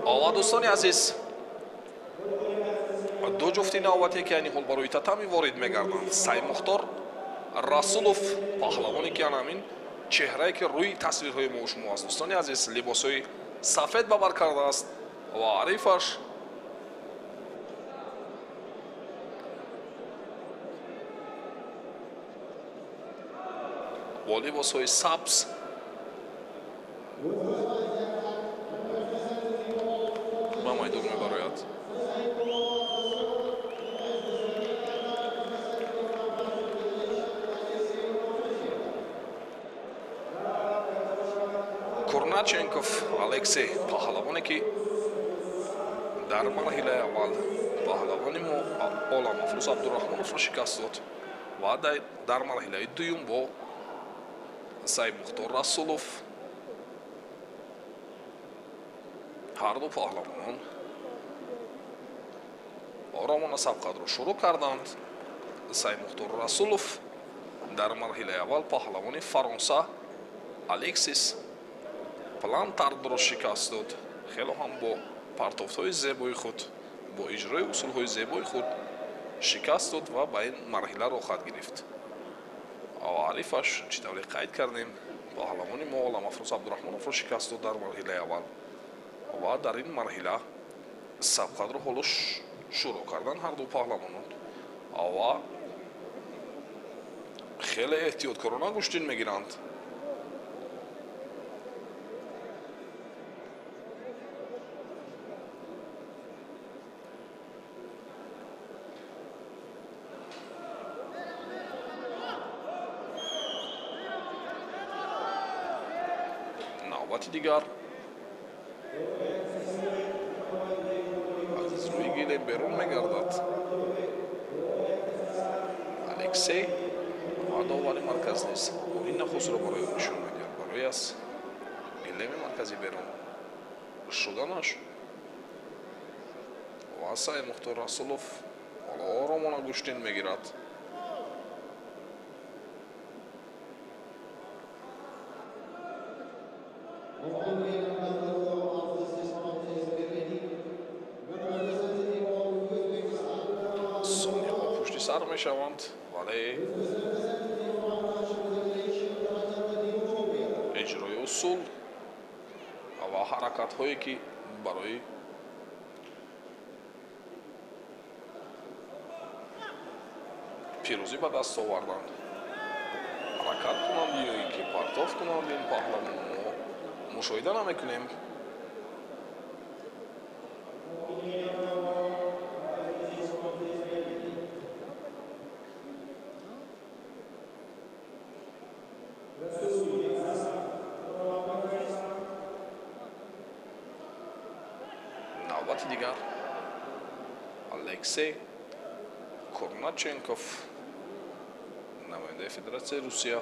B: Ова дӯстони азиз, ду ҷуфти навбате ки айни ҳол барои татами ворид мегарданд. Саймухтор Расулов, паҳлавоне ки ана ҳамин чеҳрае ки рӯи тасвирҳои мо шумо аст, дӯстони азиз, либосҳои сафед ба бар кардааст ва ҳарифаш бо либосҳои сабз ба майдон мебарояд. Курначенков Алексей, паҳлавоне ки дар марҳилаи аввал паҳлавони мо Оламафрӯз Абдураҳмоновро шикаст дод ва дар марҳилаи дуюм бо Саидмухтор Расулов ҳарду паҳлавонон оромона сабқатро шурӯъ карданд. Саидмухтор Расулов дар марҳилаи аввал паҳлавони Фаронса Алексис Плантардро шикаст дод. Хело ҳам бо партофтҳои зебои худ, бо иҷрои усулҳои зебои худ шикаст дод ва ба ин марҳила роҳхат гирифт. Ҳарифаш, чӣ тавре қайд кардем, паҳлавони мо Оламафрӯз Абдураҳмоновро шикаст дод дар марҳилаи аввал ва дар ин марҳила сабқатро ҳоло шурӯъ кардан ҳарду паҳлавонон ва хеле эҳтиёткорона гӯштин мегиранд. Навбати дигар аз рӯи гилем берун мегардад Алексей ва довари марказ низ ин нахустро барои ӯ нишон медиҳад, барои аз гилеми марказӣ берун шуданаш. Ва Саидмухтор Расулов ҳоло оромона гӯштин мегирад. Сонияҳо пушти сар мешаванд, вале иҷрои усул ва ҳаракатҳое ки барои пирӯзӣ ба даст оварданд ҳаракат кунанд ё ин ки партоф кунанд, ин паҳлавонро мо мушоҳида намекунем. Навбати дигар Алексей Курначенков, намояндаи Федератсияи Русия,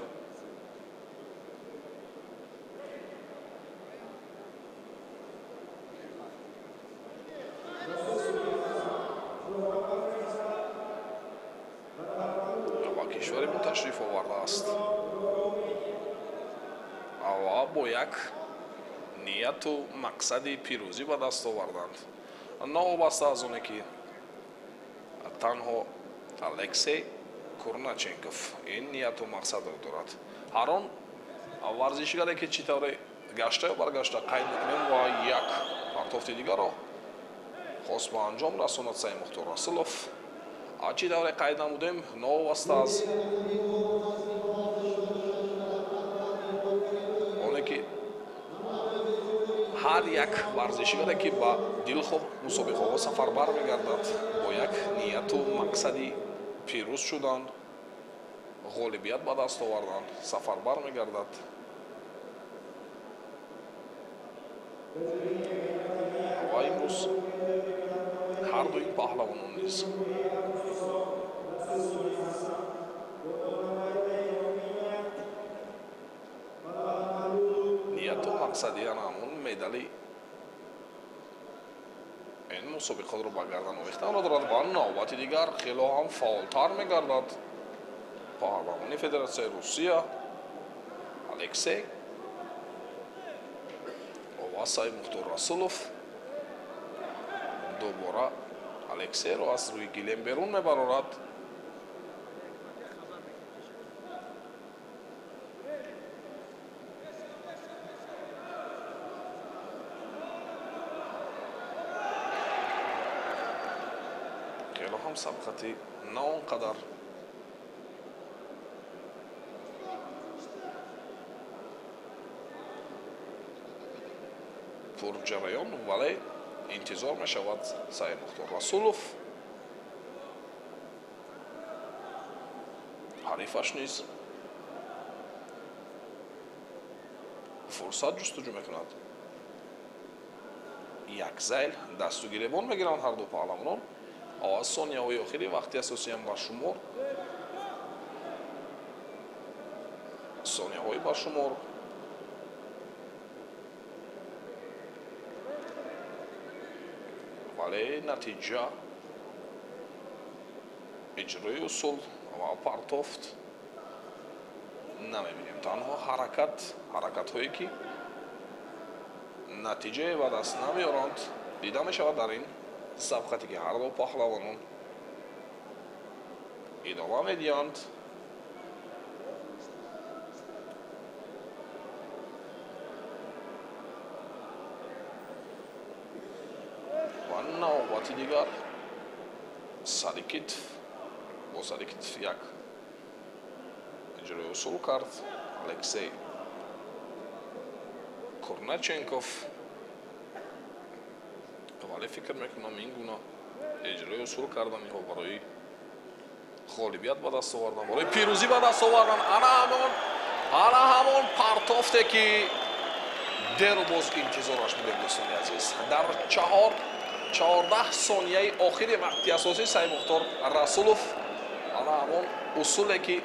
B: ва кишвари мо ташриф овардааст ва бо як нияту мақсади пирӯзӣ ба даст оварданд. Новобаста аз оне ки танҳо Алексей Курначенков ин нияту мақсадро дорад. Ҳар он варзишгаре ки чӣ тавре гашта ё баргашта қайд мекунем ва як партофти дигарро хост ба анҷом расонад Саидмухтор Расулов. Чӣ тавре қайд намудем, новобаста аз оне ки ҳар як варзишгаре ки ба дилхоҳ мусобиқаҳо сафарбар мегардад бо як нияту мақсади пирӯз шудан, ғолибият ба даст овардан сафарбар мегардад. Ва имрӯз ҳарду ин паҳлавонон низ нияту мақсади ана ҳамон медали ин мусобиқотро ба гардан овехтанро дорад ва навбати дигар хело ҳам фаъолтар мегардад паҳлавони Федератсияи Русия Алексей Ва Саидмухтор Расулов дубора Алексейро аз рӯи гилем берун мебарорад. Хело ҳам сабқати на он қадар пурҷараён, вале интизор мешавад Саидмухтор Расулов. Ҳарифаш низ фурсат ҷустуҷӯ мекунад. Як зайл дасту гиребон мегиранд ҳарду паҳлавонон. Аз сонияҳои охири вақти асосиам ба шумор, сонияҳои ба шумор. Вале натиҷа иҷрои усул ва партофт намебинем. Танҳо ҳаракатҳое ки натиҷае ба даст намеоранд дида мешавад дар ин сабқате ки ҳарду паҳлавонон идома медиҳанд. Ва навбати дигар сари китф, бо сари китф як иҷрои усул кард Алексей Курначенков. Вале фикр мекунам ин гуна иҷрои усул карданиҳо барои ғолибият ба даст овардан, барои пирӯзӣ ба даст овардан ана ҳамон партофте ки деру боз интизораш будем, дӯстони азиз. Дар 14 сонияи охири вақти асосӣ Саидмухтор Расулов ана ҳамон усуле ки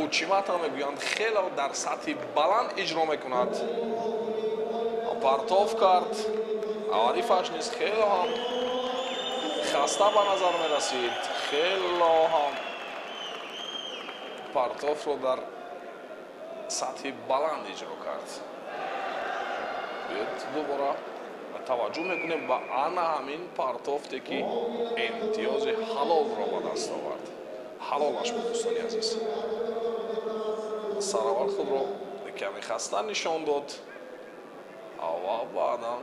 B: учимата мегӯянд хело дар сатҳи баланд иҷро мекунад, партоф кард. Ҳарифаш низ хело ҳам хаста ба назар мерасид, хело ҳам партофро дар сатҳи баланд иҷро кард. Биёед дубора таваҷҷӯҳ мекунем ба ана ҳамин партофте ки имтиёзи ҳалолро ба даст овард. Ҳалолаш буд, дӯстони азиз. Сараввал худро каме хаста нишон дод ва баъдан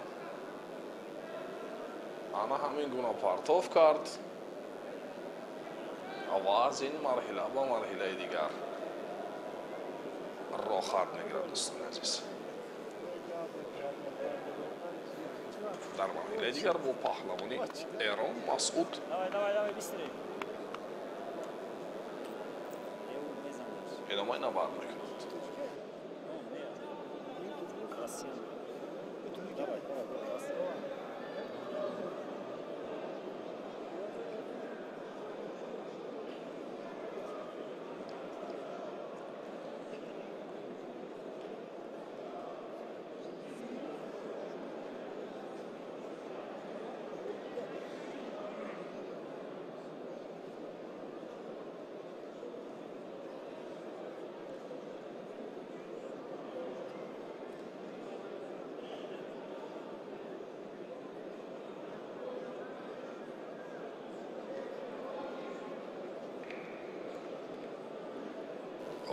B: ана ҳамин гуна партоф кард ва аз ин марҳила ба марҳилаи дигар роҳат мегирад, дӯстони азиз. Дар марҳилаи дигар бо паҳлавони Эрон Масъуд идомаи набард мекунад.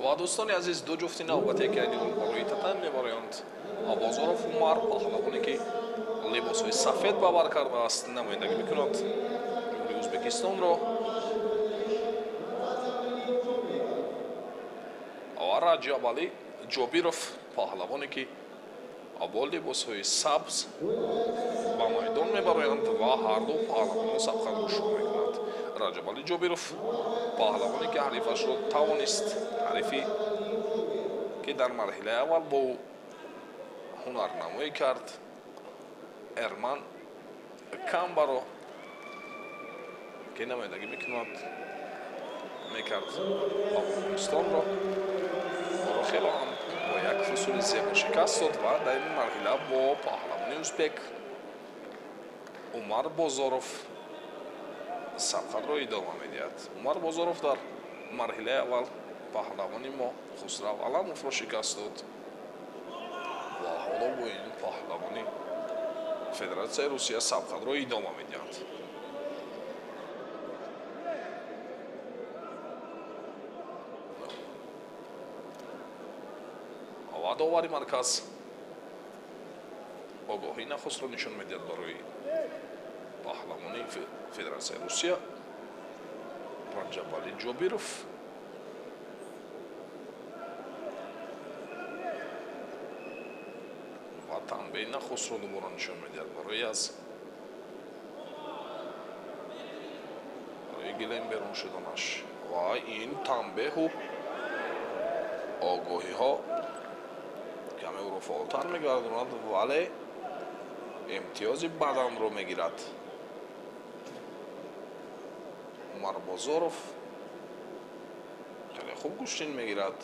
B: Ва дӯстони азиз, ду ҷуфти навбате ки айни ҳол барои татам мебароянд. Бозоров Умар, паҳлавоне ки либосҳои сафед ба бар кардааст, намояндагӣ мекунад Ҷумҳурии Ӯзбекистонро. Ва Раҷабалӣ Ҷобиров, паҳлавоне ки бо либосҳои сабз ба майдон мебароянд ва ҳарду паҳлавонон сабқатро шурӯъ мекунанд. Раҷабалӣ Ҷобиров, паҳлавоне ки ҳарифашро тавонист, ҳарифи ки дар марҳилаи аввал бо ҳунарнамоӣ кард, Эрман Камбаро ки намояндагӣ мекард Афғонистонро, ӯро хело ҳам бо як фусули зебо шикаст дод ва дар ин марҳила бо паҳлавони ӯзбек Умар Бозоров сабқатро идома медиҳад. Умар Бозоров дар марҳилаи аввал паҳлавони мо Хусрав Аламовро шикаст дод ва Ҳоло бо ин паҳлавони Федератсияи Русия сабқатро идома медиҳанд. Ва довари марказ огоҳии нахустро нишон медиҳад барои паҳлавони Федератсияи Русия Раҷабали Ҷобиров. Ва танбеҳи нахустро дубора нишон медиҳад барои гилем берун шуданаш. Ва ин танбеҳу огоҳиҳо каме ӯро фаъолтар мегардонад, вале имтиёзи баданро мегирад. Умар Бозоров хеле хуб гӯштин мегирад.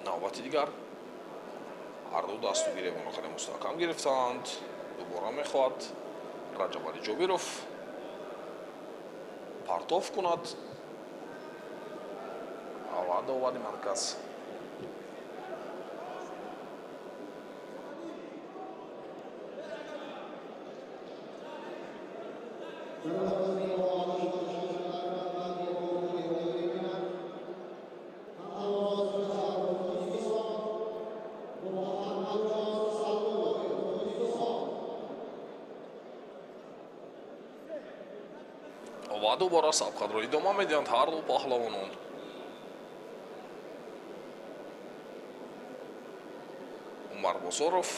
B: Навбати дигар ҳарду дасту гиребонро хеле мустаҳкам гирифтаанд. Дубора мехоҳад Раҷабали Ҷобиров партоф кунад. Ва довари марказ ва дубора сабқатро идома медиҳанд ҳарду паҳлавонон. Умар Бозоров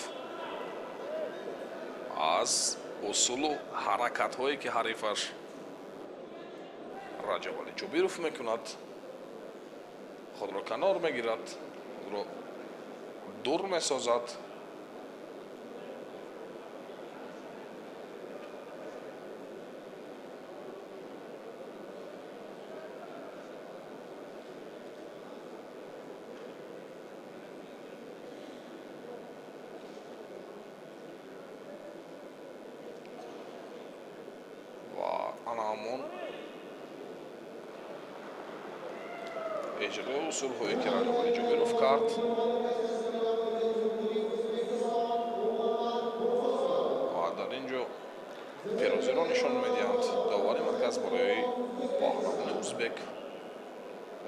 B: аз усулу ҳаракатҳое ки ҳарифаш Раҷабали Ҷобиров мекунад, худро канор мегирад, худро дур месозад. Ана ҳамон иҷрои усулҳое ки Раҷабали Ҷобиров кард. Ва дар ин ҷо пирӯзиро нишон медиҳанд довари марказ барои паҳлавони узбек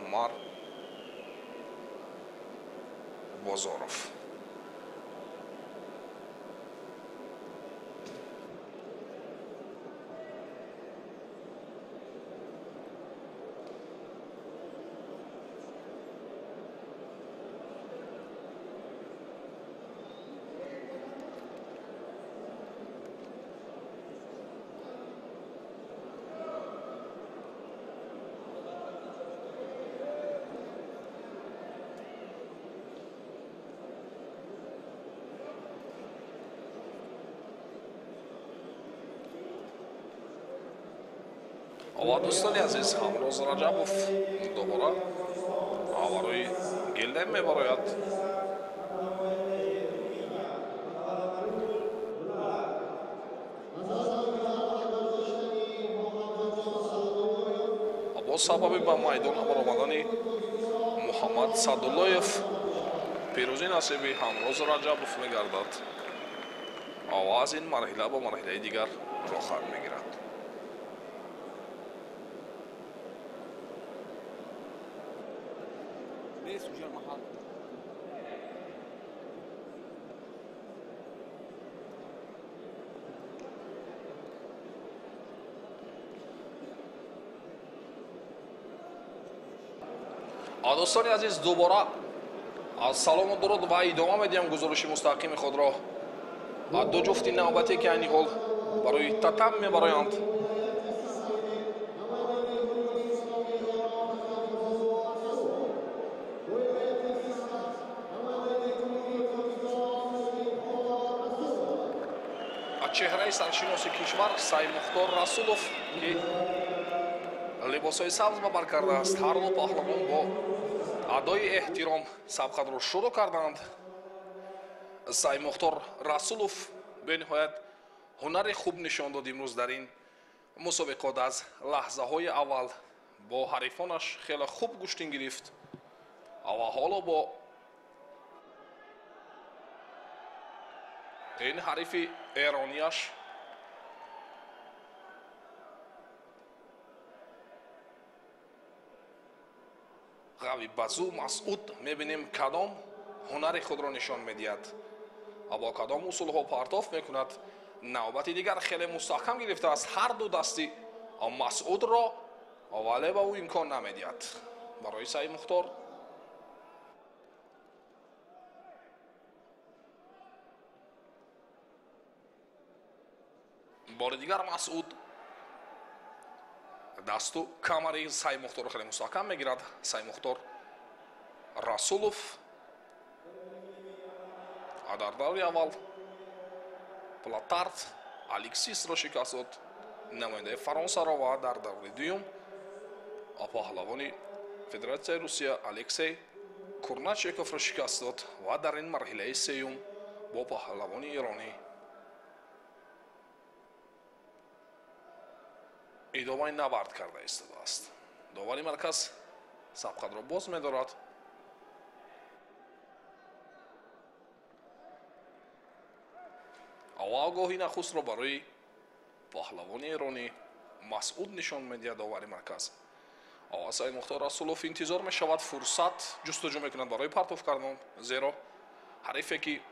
B: Умар Бозоров. Ва дӯстони азиз, Ҳамроз Раҷабов дубора барои гилем мебарояд. Бо сабаби ба майдон баромадани Муҳаммад Садуллоев пирӯзӣ насиби Ҳамроз Раҷабов мегардад ва аз ин марҳила ба марҳилаи дигар роҳат мегирад. Дӯстони азиз, дубора аз салому дуруд ва идома медиҳам гузориши мустақими худро. Ду ҷуфти навбатӣ ки айни ҳол барои татам мебароянд. Чеҳраи саршиноси кишвар Саймухтор Расулов ки либосҳои сабз ба бар кардааст, ҳарду паҳлавон бо адои эҳтиром сабқатро шурӯъ карданд. Саймухтор Расулов бениҳоят ҳунари хуб нишон дод имрӯз дар ин мусобиқот. Аз лаҳзаҳои аввал бо ҳарифонаш хеле хуб гӯштин гирифт ва ҳоло бо Ин ҳарифи эронияш Ғави Базу Масъуд мебинем кадом ҳунари худро нишон медиҳад ва бо кадом усулҳо партоф мекунад. Навбати дигар хеле мустаҳкам гирифтааст ҳар ду дасти Масъудро, вале ба ӯ имкон намедиҳад. Барои Саидмухтор бори дигар Масъуд дасту камари Саидмухторро хеле мустаҳкам мегирад. Саидмухтор Расулов дар даври аввал Платард Алексисро шикаст дод, намояндаи Фаронсаро, ва дар даври дуюм паҳлавони Федератсияи Русия Алексей Курначековро шикаст дод ва дар ин марҳилаи сеюм бо паҳлавони эронӣ идомаи набард карда истодааст. Довари марказ сабқатро боз медорад. Ва огоҳи нахустро барои паҳлавони эронӣ Масъуд нишон медиҳад довари марказ. Саидмухтор Расулов интизор мешавад, фурсат ҷустуҷӯ мекунад барои партоф кардан, зеро ҳарифе ки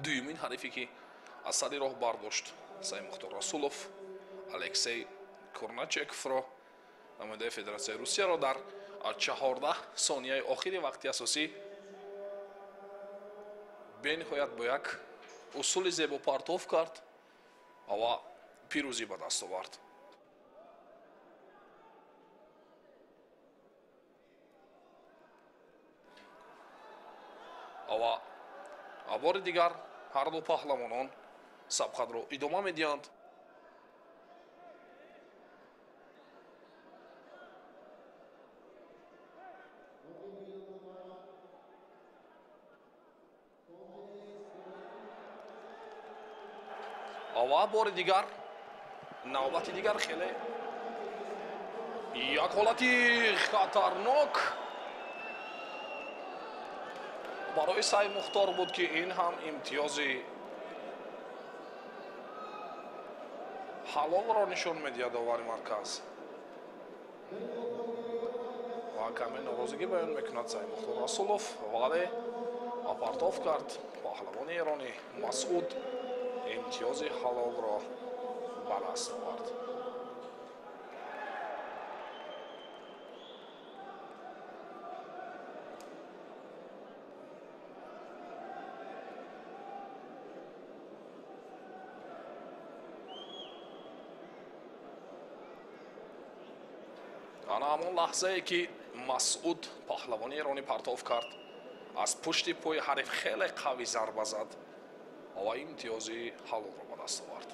B: дуюмин ҳарифе ки аз сари роҳ бардошт Саидмухтор Расулов Алексей Курначековро, намояндаи Федератсияи Русияро, дар 14 сонияи охири вақти асосӣ бениҳоят бо як усули зебо партоф кард ва пирӯзӣ ба даст овард. Ва бори дигар ҳар ду паҳлавонон сабқатро идома медиҳанд. Ва бори дигар навбати дигар хеле як ҳолати хатарнок барои Саидмухтор буд, ки ин ҳам имтиёзи ҳалолро нишон медиҳад довари марказ ва каме норозигӣ баён мекунад Саидмухтор Расулов, вале партоф кард паҳлавони эронӣ Масъуд имтиёзи ҳалолро ба даст овард. Ана ҳамон лаҳзае ки Масъуд паҳлавони эронӣ партоф кард, аз пушти пои ҳариф хеле қавӣ зарба зад ва имтиёзи ҳалолро ба даст овард.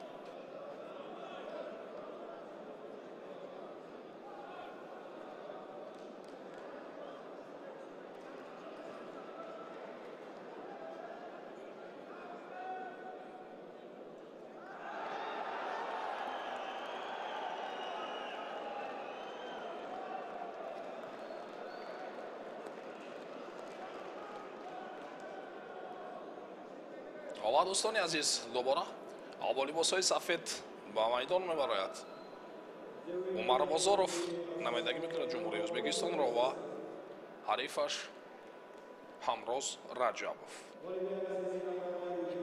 B: Ва дӯстони азиз, дубора бо либосҳои сафед ба майдон мебарояд Умар Бозоров, намояндагӣ мекунад Ҷумҳурии Ӯзбекистонро, ва ҳарифаш Ҳамроз Раҷабов,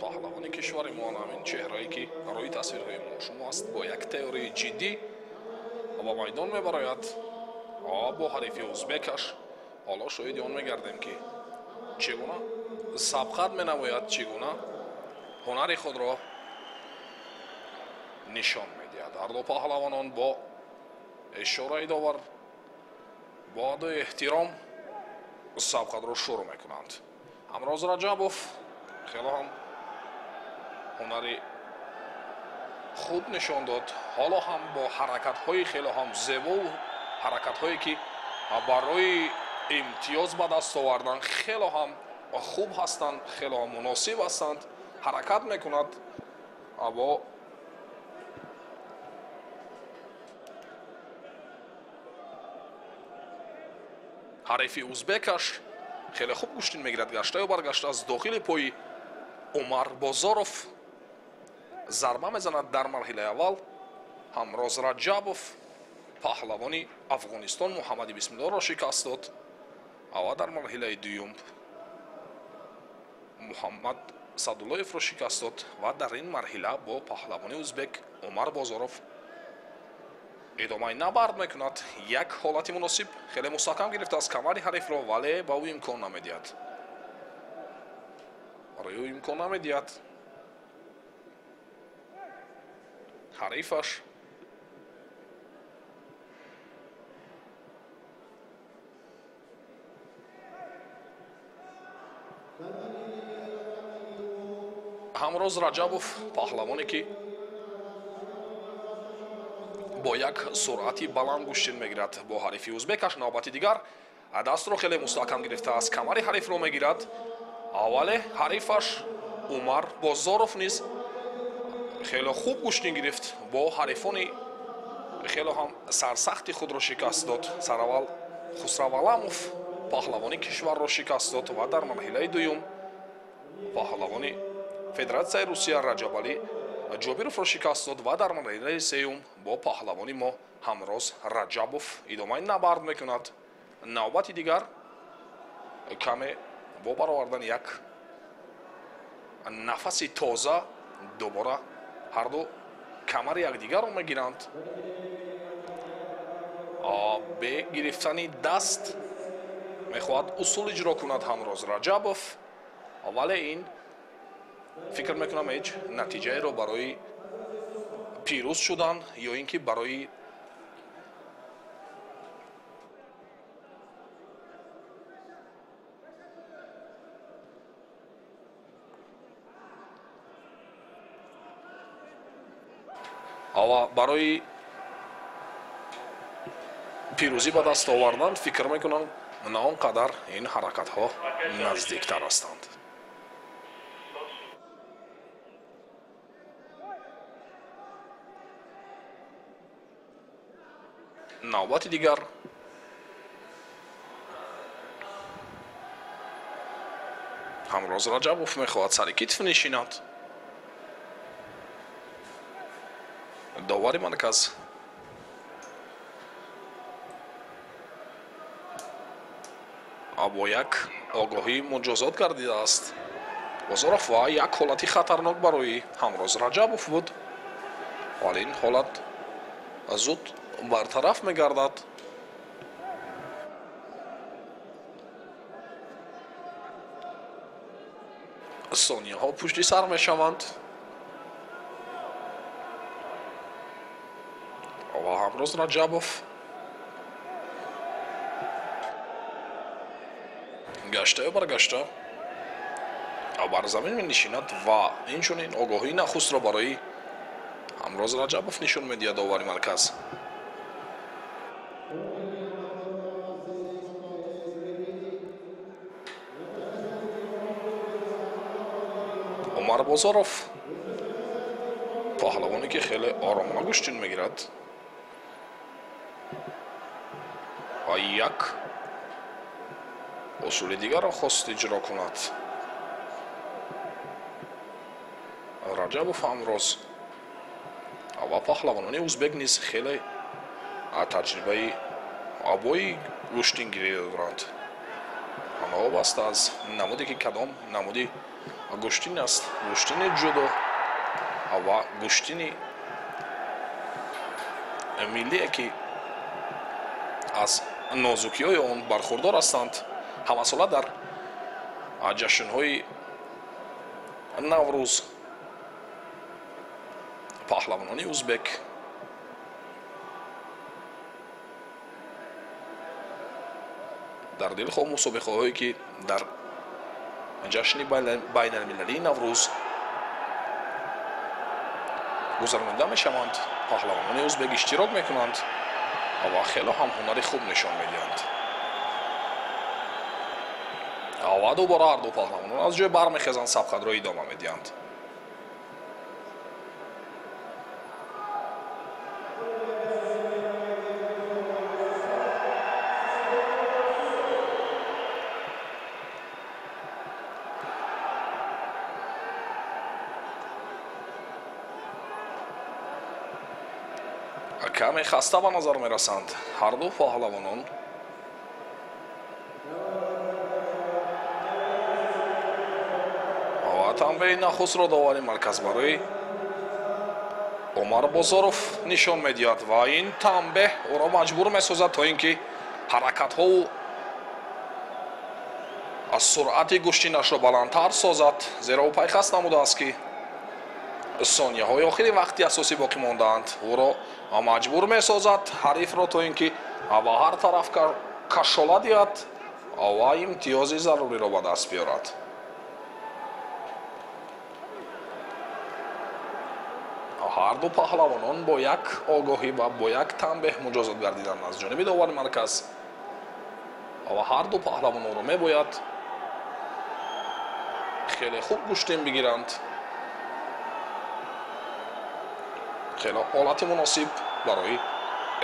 B: паҳлавони кишвари мо. Ҳамин чеҳрае ки рӯи тасвирҳои мо шумо аст, бо як теорияи ҷиддӣ ба майдон мебарояд ва бо ҳарифи ӯзбекаш ҳоло шоҳиди он мегардем, ки чӣ гуна сабқат менамояд, чӣ гуна ҳунари худро нишон медиҳад. Ҳар ду паҳлавонон бо ишораи довар бо адои эҳтиром сабқатро шурӯъ мекунанд. Ҳамроз Раҷабов хело ҳам ҳунари хуб нишон дод, ҳоло ҳам бо ҳаракатҳои хело ҳам зебову ҳаракатҳое ки барои имтиёз ба даст овардан хело ҳам хуб ҳастанд, хело ҳам муносиб ҳастанд, ҳаракат мекунад бо ҳарифи узбекаш хеле хуб гӯштин мегирад, гаштаю баргашта аз дохили пои Умар Бозоров. зарба мезанад дар марҳилаи аввал. Ҳамроз Раҷабов паҳлавони Афғонистон Муҳаммади Бисмиллоҳро шикаст дод ва дар марҳилаи дуюм Муҳаммад Садуллоевро шикаст дод ва дар ин марҳила бо паҳлавони узбек Умар Бозоров идомаи набард мекунад. Як ҳолати муносиб хеле мустаҳкам гирифтааст камари ҳарифро, вале ба ӯ имкон намедиҳад. Барои ӯ имкон намедиҳад. Ҳарифаш Ҳамроз Раҷабов паҳлавоне ки бо як суръати баланд гӯштин мегирад бо ҳарифи узбекаш. Навбати дигар дастро хеле мустаҳкам гирифтааст, камари ҳарифро мегирад, вале ҳарифаш Умар Бозоров низ хеле хуб гӯштин гирифт, бо ҳарифони хеле ҳам сарсахти худро шикаст дод. Сараввал Хусрав Аламов паҳлавони кишварро шикаст дод ва дар марҳилаи дуюм паҳлавони Федератсияи Русия Раҷабалӣ Ҷобировро шикаст дод ва дар марҳилаи сеюм бо паҳлавони мо Ҳамроз Раҷабов идомаи набард мекунад. Навбати дигар каме бо баровардани як нафаси тоза дубора ҳарду камари якдигарро мегиранд. Бе гирифтани даст мехоҳад усул иҷро кунад Ҳамроз Раҷабов, вале ин фикр мекунам ҳеҷ натиҷаеро барои пирӯз шудан ё ин ки барои барои пирӯзӣ ба даст овардан фикр мекунам на он қадар ин ҳаракатҳо наздиктар ҳастанд. Навбати дигар Ҳамроз Раҷабов мехоҳад сари китф нишинад. Довари марказ бо як огоҳӣ муҷозот гардидааст Бозоров ва як ҳолати хатарнок барои Ҳамроз Раҷабов буд, вале ин ҳолат зуд бартараф мегардад. Сонияҳо пушти сар мешаванд ва Ҳамроз Раҷабов гаштаю баргашта бар замин менишинад ва инчунин огоҳии нахустро барои Ҳамроз Раҷабов нишон медиҳад довари марказ. Умар Бозоров паҳлавоне ки хеле оромона гӯштин мегирад ва як усули дигарро хост иҷро кунад. Раҷабов Ҳамроз ва паҳлавонони узбек низ хеле таҷрибаи обои гӯштингирӣ доранд. Новобаста аз намуде ки кадом намуди гӯштин аст, гӯштини ҷудо ва гӯштини миллие ки аз нозукиҳои он бархурдор ҳастанд, ҳамасола дар ҷашнҳои Наврӯз паҳлавонони узбек дар дилхоҳ мусобиқаҳое ки дар ҷашни байналмилалии Наврӯз гузаронида мешаванд, паҳлавонони узбек иштирок мекунанд ва хело ҳам ҳунари хуб нишон медиҳанд. Ва дубора ҳарду паҳлавонон аз ҷой бармехезанд, сабқатро идома медиҳанд. Каме хаста ба назар мерасанд ҳарду паҳлавонон. Ва танбеҳи нахустро довари марказ барои Умар Бозоров нишон медиҳад ва ин танбеҳ ӯро маҷбур месозад то ин ки ҳаракатҳоу аз суръати гӯштинашро баландтар созад, зеро ӯ пайхаст намудааст ки сонияҳои охири вақти асосӣ боқӣ мондаанд. Ӯро маҷбур месозад ҳарифро то ин ки ба ҳар тараф кашола диҳад ва имтиёзи заруриро ба даст биёрад. Ҳарду паҳлавонон бо як огоҳӣ ва бо як танбеҳ муҷозот гардиданд аз ҷониби довари марказ ва ҳарду паҳлавононро мебояд хеле хуб гӯштин бигиранд. Хеле ҳолати муносиб барои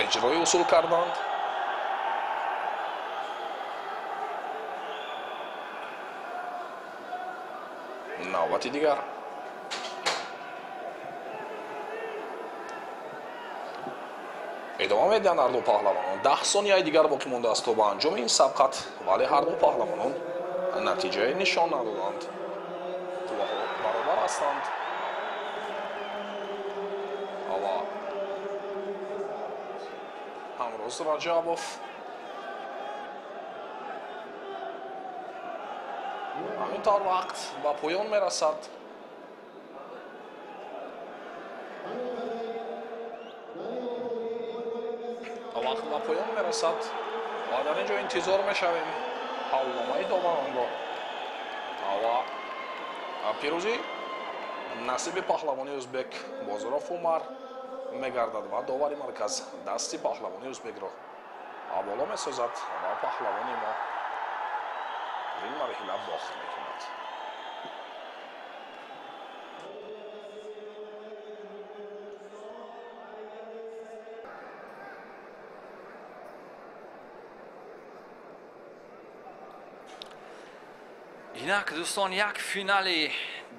B: иҷрои усул карданд. Навбати дигар идома медиҳанд ҳарду паҳлавонон. 10 сонияи дигар боқӣ мондааст то ба анҷоми ин сабқат, вале ҳарду паҳлавонон натиҷаи нишон надоданд. Қувваҳо баробар ҳастанд ва Ҳамроз Раҷабов ҳамин тавр вақт ба поён мерасад. Вақт ба поён мерасад ва дар ин ҷо интизор мешавем ҳалномаи доваронро ва пирӯзӣ насиби паҳлавони ӯзбек Бозоров Умар мегардад ва довари марказ дасти паҳлавони ӯзбекро боло месозад ва паҳлавони мо ин марҳила бохт мекунад.
C: Инак дӯстон, як финали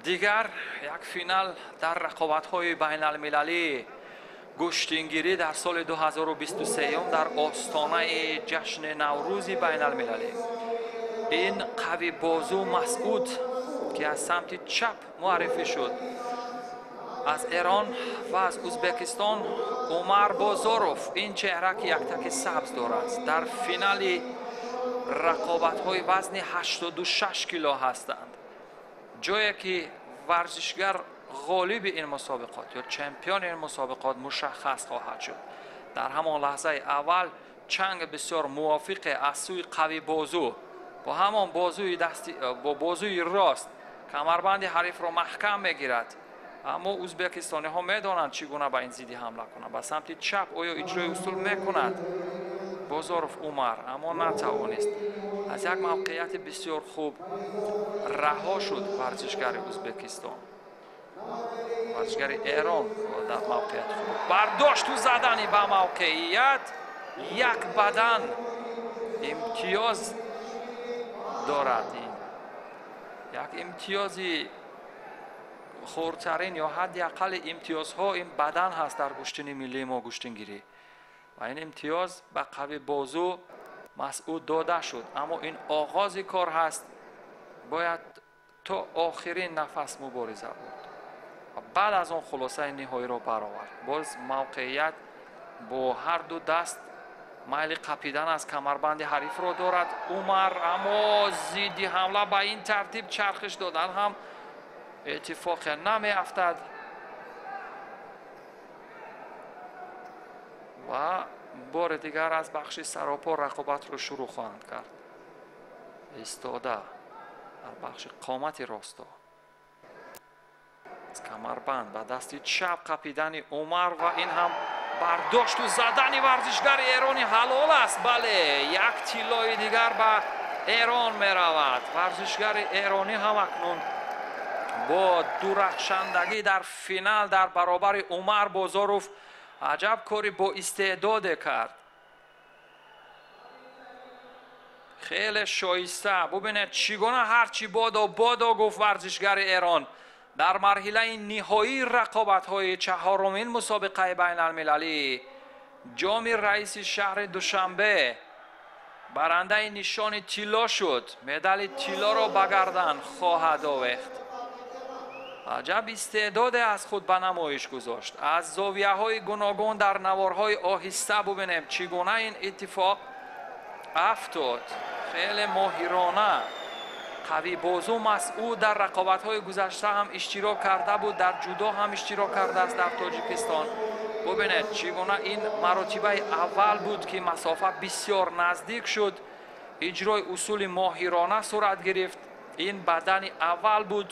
C: дигар, як финал дар рақобатҳои байналмилалии гӯштингирӣ дар соли 2023 дар остонаи ҷашни Наврӯзи байналмилалӣ. Ин қавибозу Масъуд, ки аз самти чап муаррифӣ шуд, аз Эрон ва аз Ӯзбекистон Умар Бозоров, ин чеҳра ки яктаки сабз дорад, дар финали рақобатҳои вазни 86 кило ҳастанд, ҷое ки варзишгар ғолиби ин мусобиқот ё чемпиони ин мусобиқот мушаххас хоҳад шуд. Дар ҳамон лаҳзаи аввал чанг бисёр мувофиқе аз сӯи қавибозу бо ҳамон бозуи дасти бо бозуи рост камарбанди ҳарифро маҳкам мегирад, аммо ӯзбекистониҳо медонанд чӣ гуна ба ин зидди ҳамла кунанд. Ба самти чап оё иҷрои усул мекунад Бозоров Умар, аммо натавонист. Аз як мавқеияти бисёр хуб раҳо шуд варзишгари Ӯзбекистон. Варзишгари Эрон дар мавқеияти хуб бардошту задани ба мавқеият як бадан имтиёз дорад. Ин як имтиёзи хурдтарин ё ҳадди аққали имтиёзҳо ин бадан ҳаст дар гӯштини миллии мо гӯштингирӣ. Ва ин имтиёз ба қавибозу Масъуд дода шуд, аммо ин оғози кор ҳаст, бояд то охирин нафас мубориза буд ва баъд аз он хулосаи ниҳоиро баровард. Боз мавқеият бо ҳар ду даст майли қапидан аз камарбанди ҳарифро дорад Умар, аммо зидди ҳамла ба ин тартиб чархиш додан ҳам иттифоқе намеафтад ва бори дигар аз бахши саропо рақобатро шурӯъ хоҳанд кард. Истода дар бахши қомати росто аз камарбанд ба дасти чап қапидани Умар ва ин ҳам бардошту задани варзишгари эрони ҳалол аст. Бале, як тиллои дигар ба Эрон меравад. Варзишгари эронӣ ҳам акнун бо дурахшандагӣ дар финал дар баробари Умар Бозоров аҷаб кори бо истеъдоде кард. Хеле шоиста. Бубинед чӣ гуна ҳарчи бодо бодо гуфт варзишгари Эрон дар марҳилаи ниҳоии рақобатҳои чаҳорумин мусобиқаи байналмилалии ҷоми раиси шаҳри Душанбе барандаи нишони тилло шуд. Медали тиллоро ба гардан хоҳад овехт. Аҷаб истеъдоде аз худ ба намоиш гузошт. Аз зовияҳои гуногун дар наворҳои оҳиста бубинем, чӣ гуна ин иттифоқ афтод. Хеле моҳирона Қавибозу Масъуд дар рақобатҳои гузашта ҳам иштирок карда буд, дар ҷудо ҳам иштирок кардааст дар Тоҷикистон. Бубинед, чӣ гуна ин маротибаи аввал буд, ки масофа бисёр наздик шуд, иҷрои усули моҳирона сурат гирифт. Ин бадани аввал буд.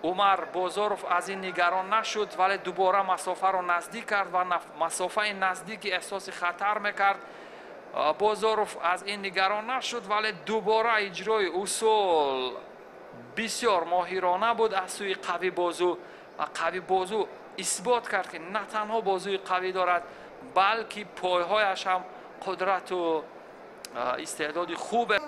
C: Умар Бозоров аз ин нигарон нашуд, вале дубора масофаро наздик кард ва масофаи наздики эҳсоси хатар мекард. Бозоров аз ин нигарон нашуд, вале дубора иҷрои усул бисёр моҳирона буд аз сӯи Қавибозу ва Қавибозу исбот кард, ки на танҳо бозуи қавӣ дорад, балки пойҳояш ҳам қудрату истеъдоди хубе.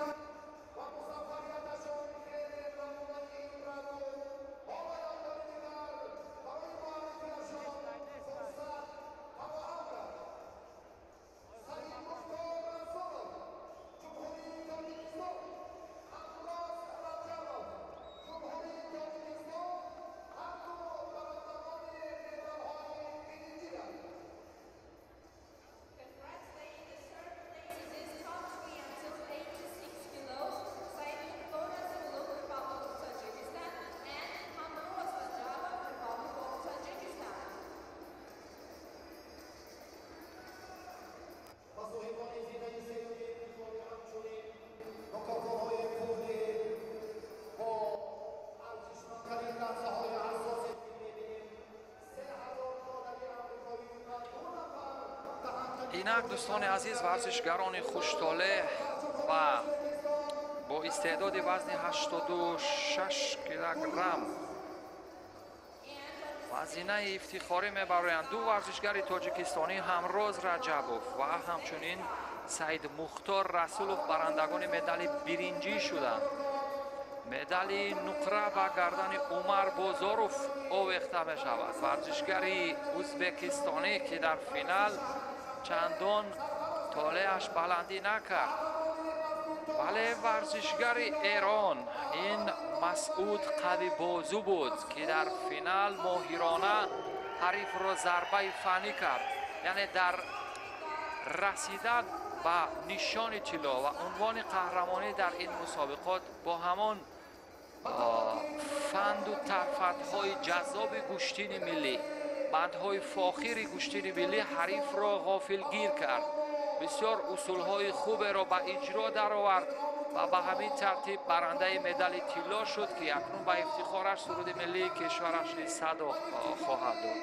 C: Инак, дӯстони азиз, варзишгарони хуштолеъ ва бо истеъдоди вазни 86 килограмм вазинаи ифтихорӣ мебароянд ду варзишгари тоҷикистонӣ, Ҳамроз Раҷабов ва ҳамчунин Саид Мухтор Расулов барандагони медали биринҷӣ шуданд. Медали нуқра ба гардани Умар Бозоров овехта мешавад, варзишгари ӯзбекистонӣ, ки дар финал чандон толеаш баландӣ накард. Вале варзишгари Эрон ин Масъуд Қавибозу буд, ки дар финал моҳирона ҳарифро зарбаи фанӣ кард, яъне дар расидан ба нишони тилло ва унвони қаҳрамонӣ дар ин мусобиқот бо ҳамон фанду тарфатҳои ҷаззоби гӯштини миллӣ, бандҳои фохири гӯштини миллӣ ҳарифро ғофилгир кард. Бисёр усулҳои хуберо ба иҷро даровард ва ба ҳамин тартиб барандаи медали тилло шуд, ки акнун ба ифтихораш суруди миллии кишвараш низ садо хоҳад дод.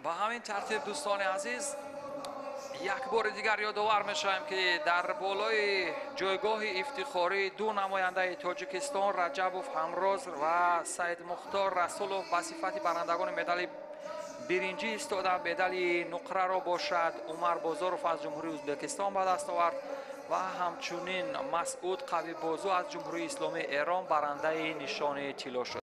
C: Ба ҳамин тартиб, дӯстони азиз, як бори дигар ёдовар мешавем, ки дар болои ҷойгоҳи ифтихорӣ ду намояндаи Тоҷикистон, Раҷабов Ҳамроз ва Саид Мухтор Расулов, ба сифати барандагони медали биринҷӣ истоданд. Медали нуқраро бошад Умар Бозоров аз Ҷумҳурии Ӯзбекистон ба даст овард. Ва ҳамчунин Масъуд Қавибозу аз Ҷумҳурии Исломии Эрон барандаи нишони тилло шуд.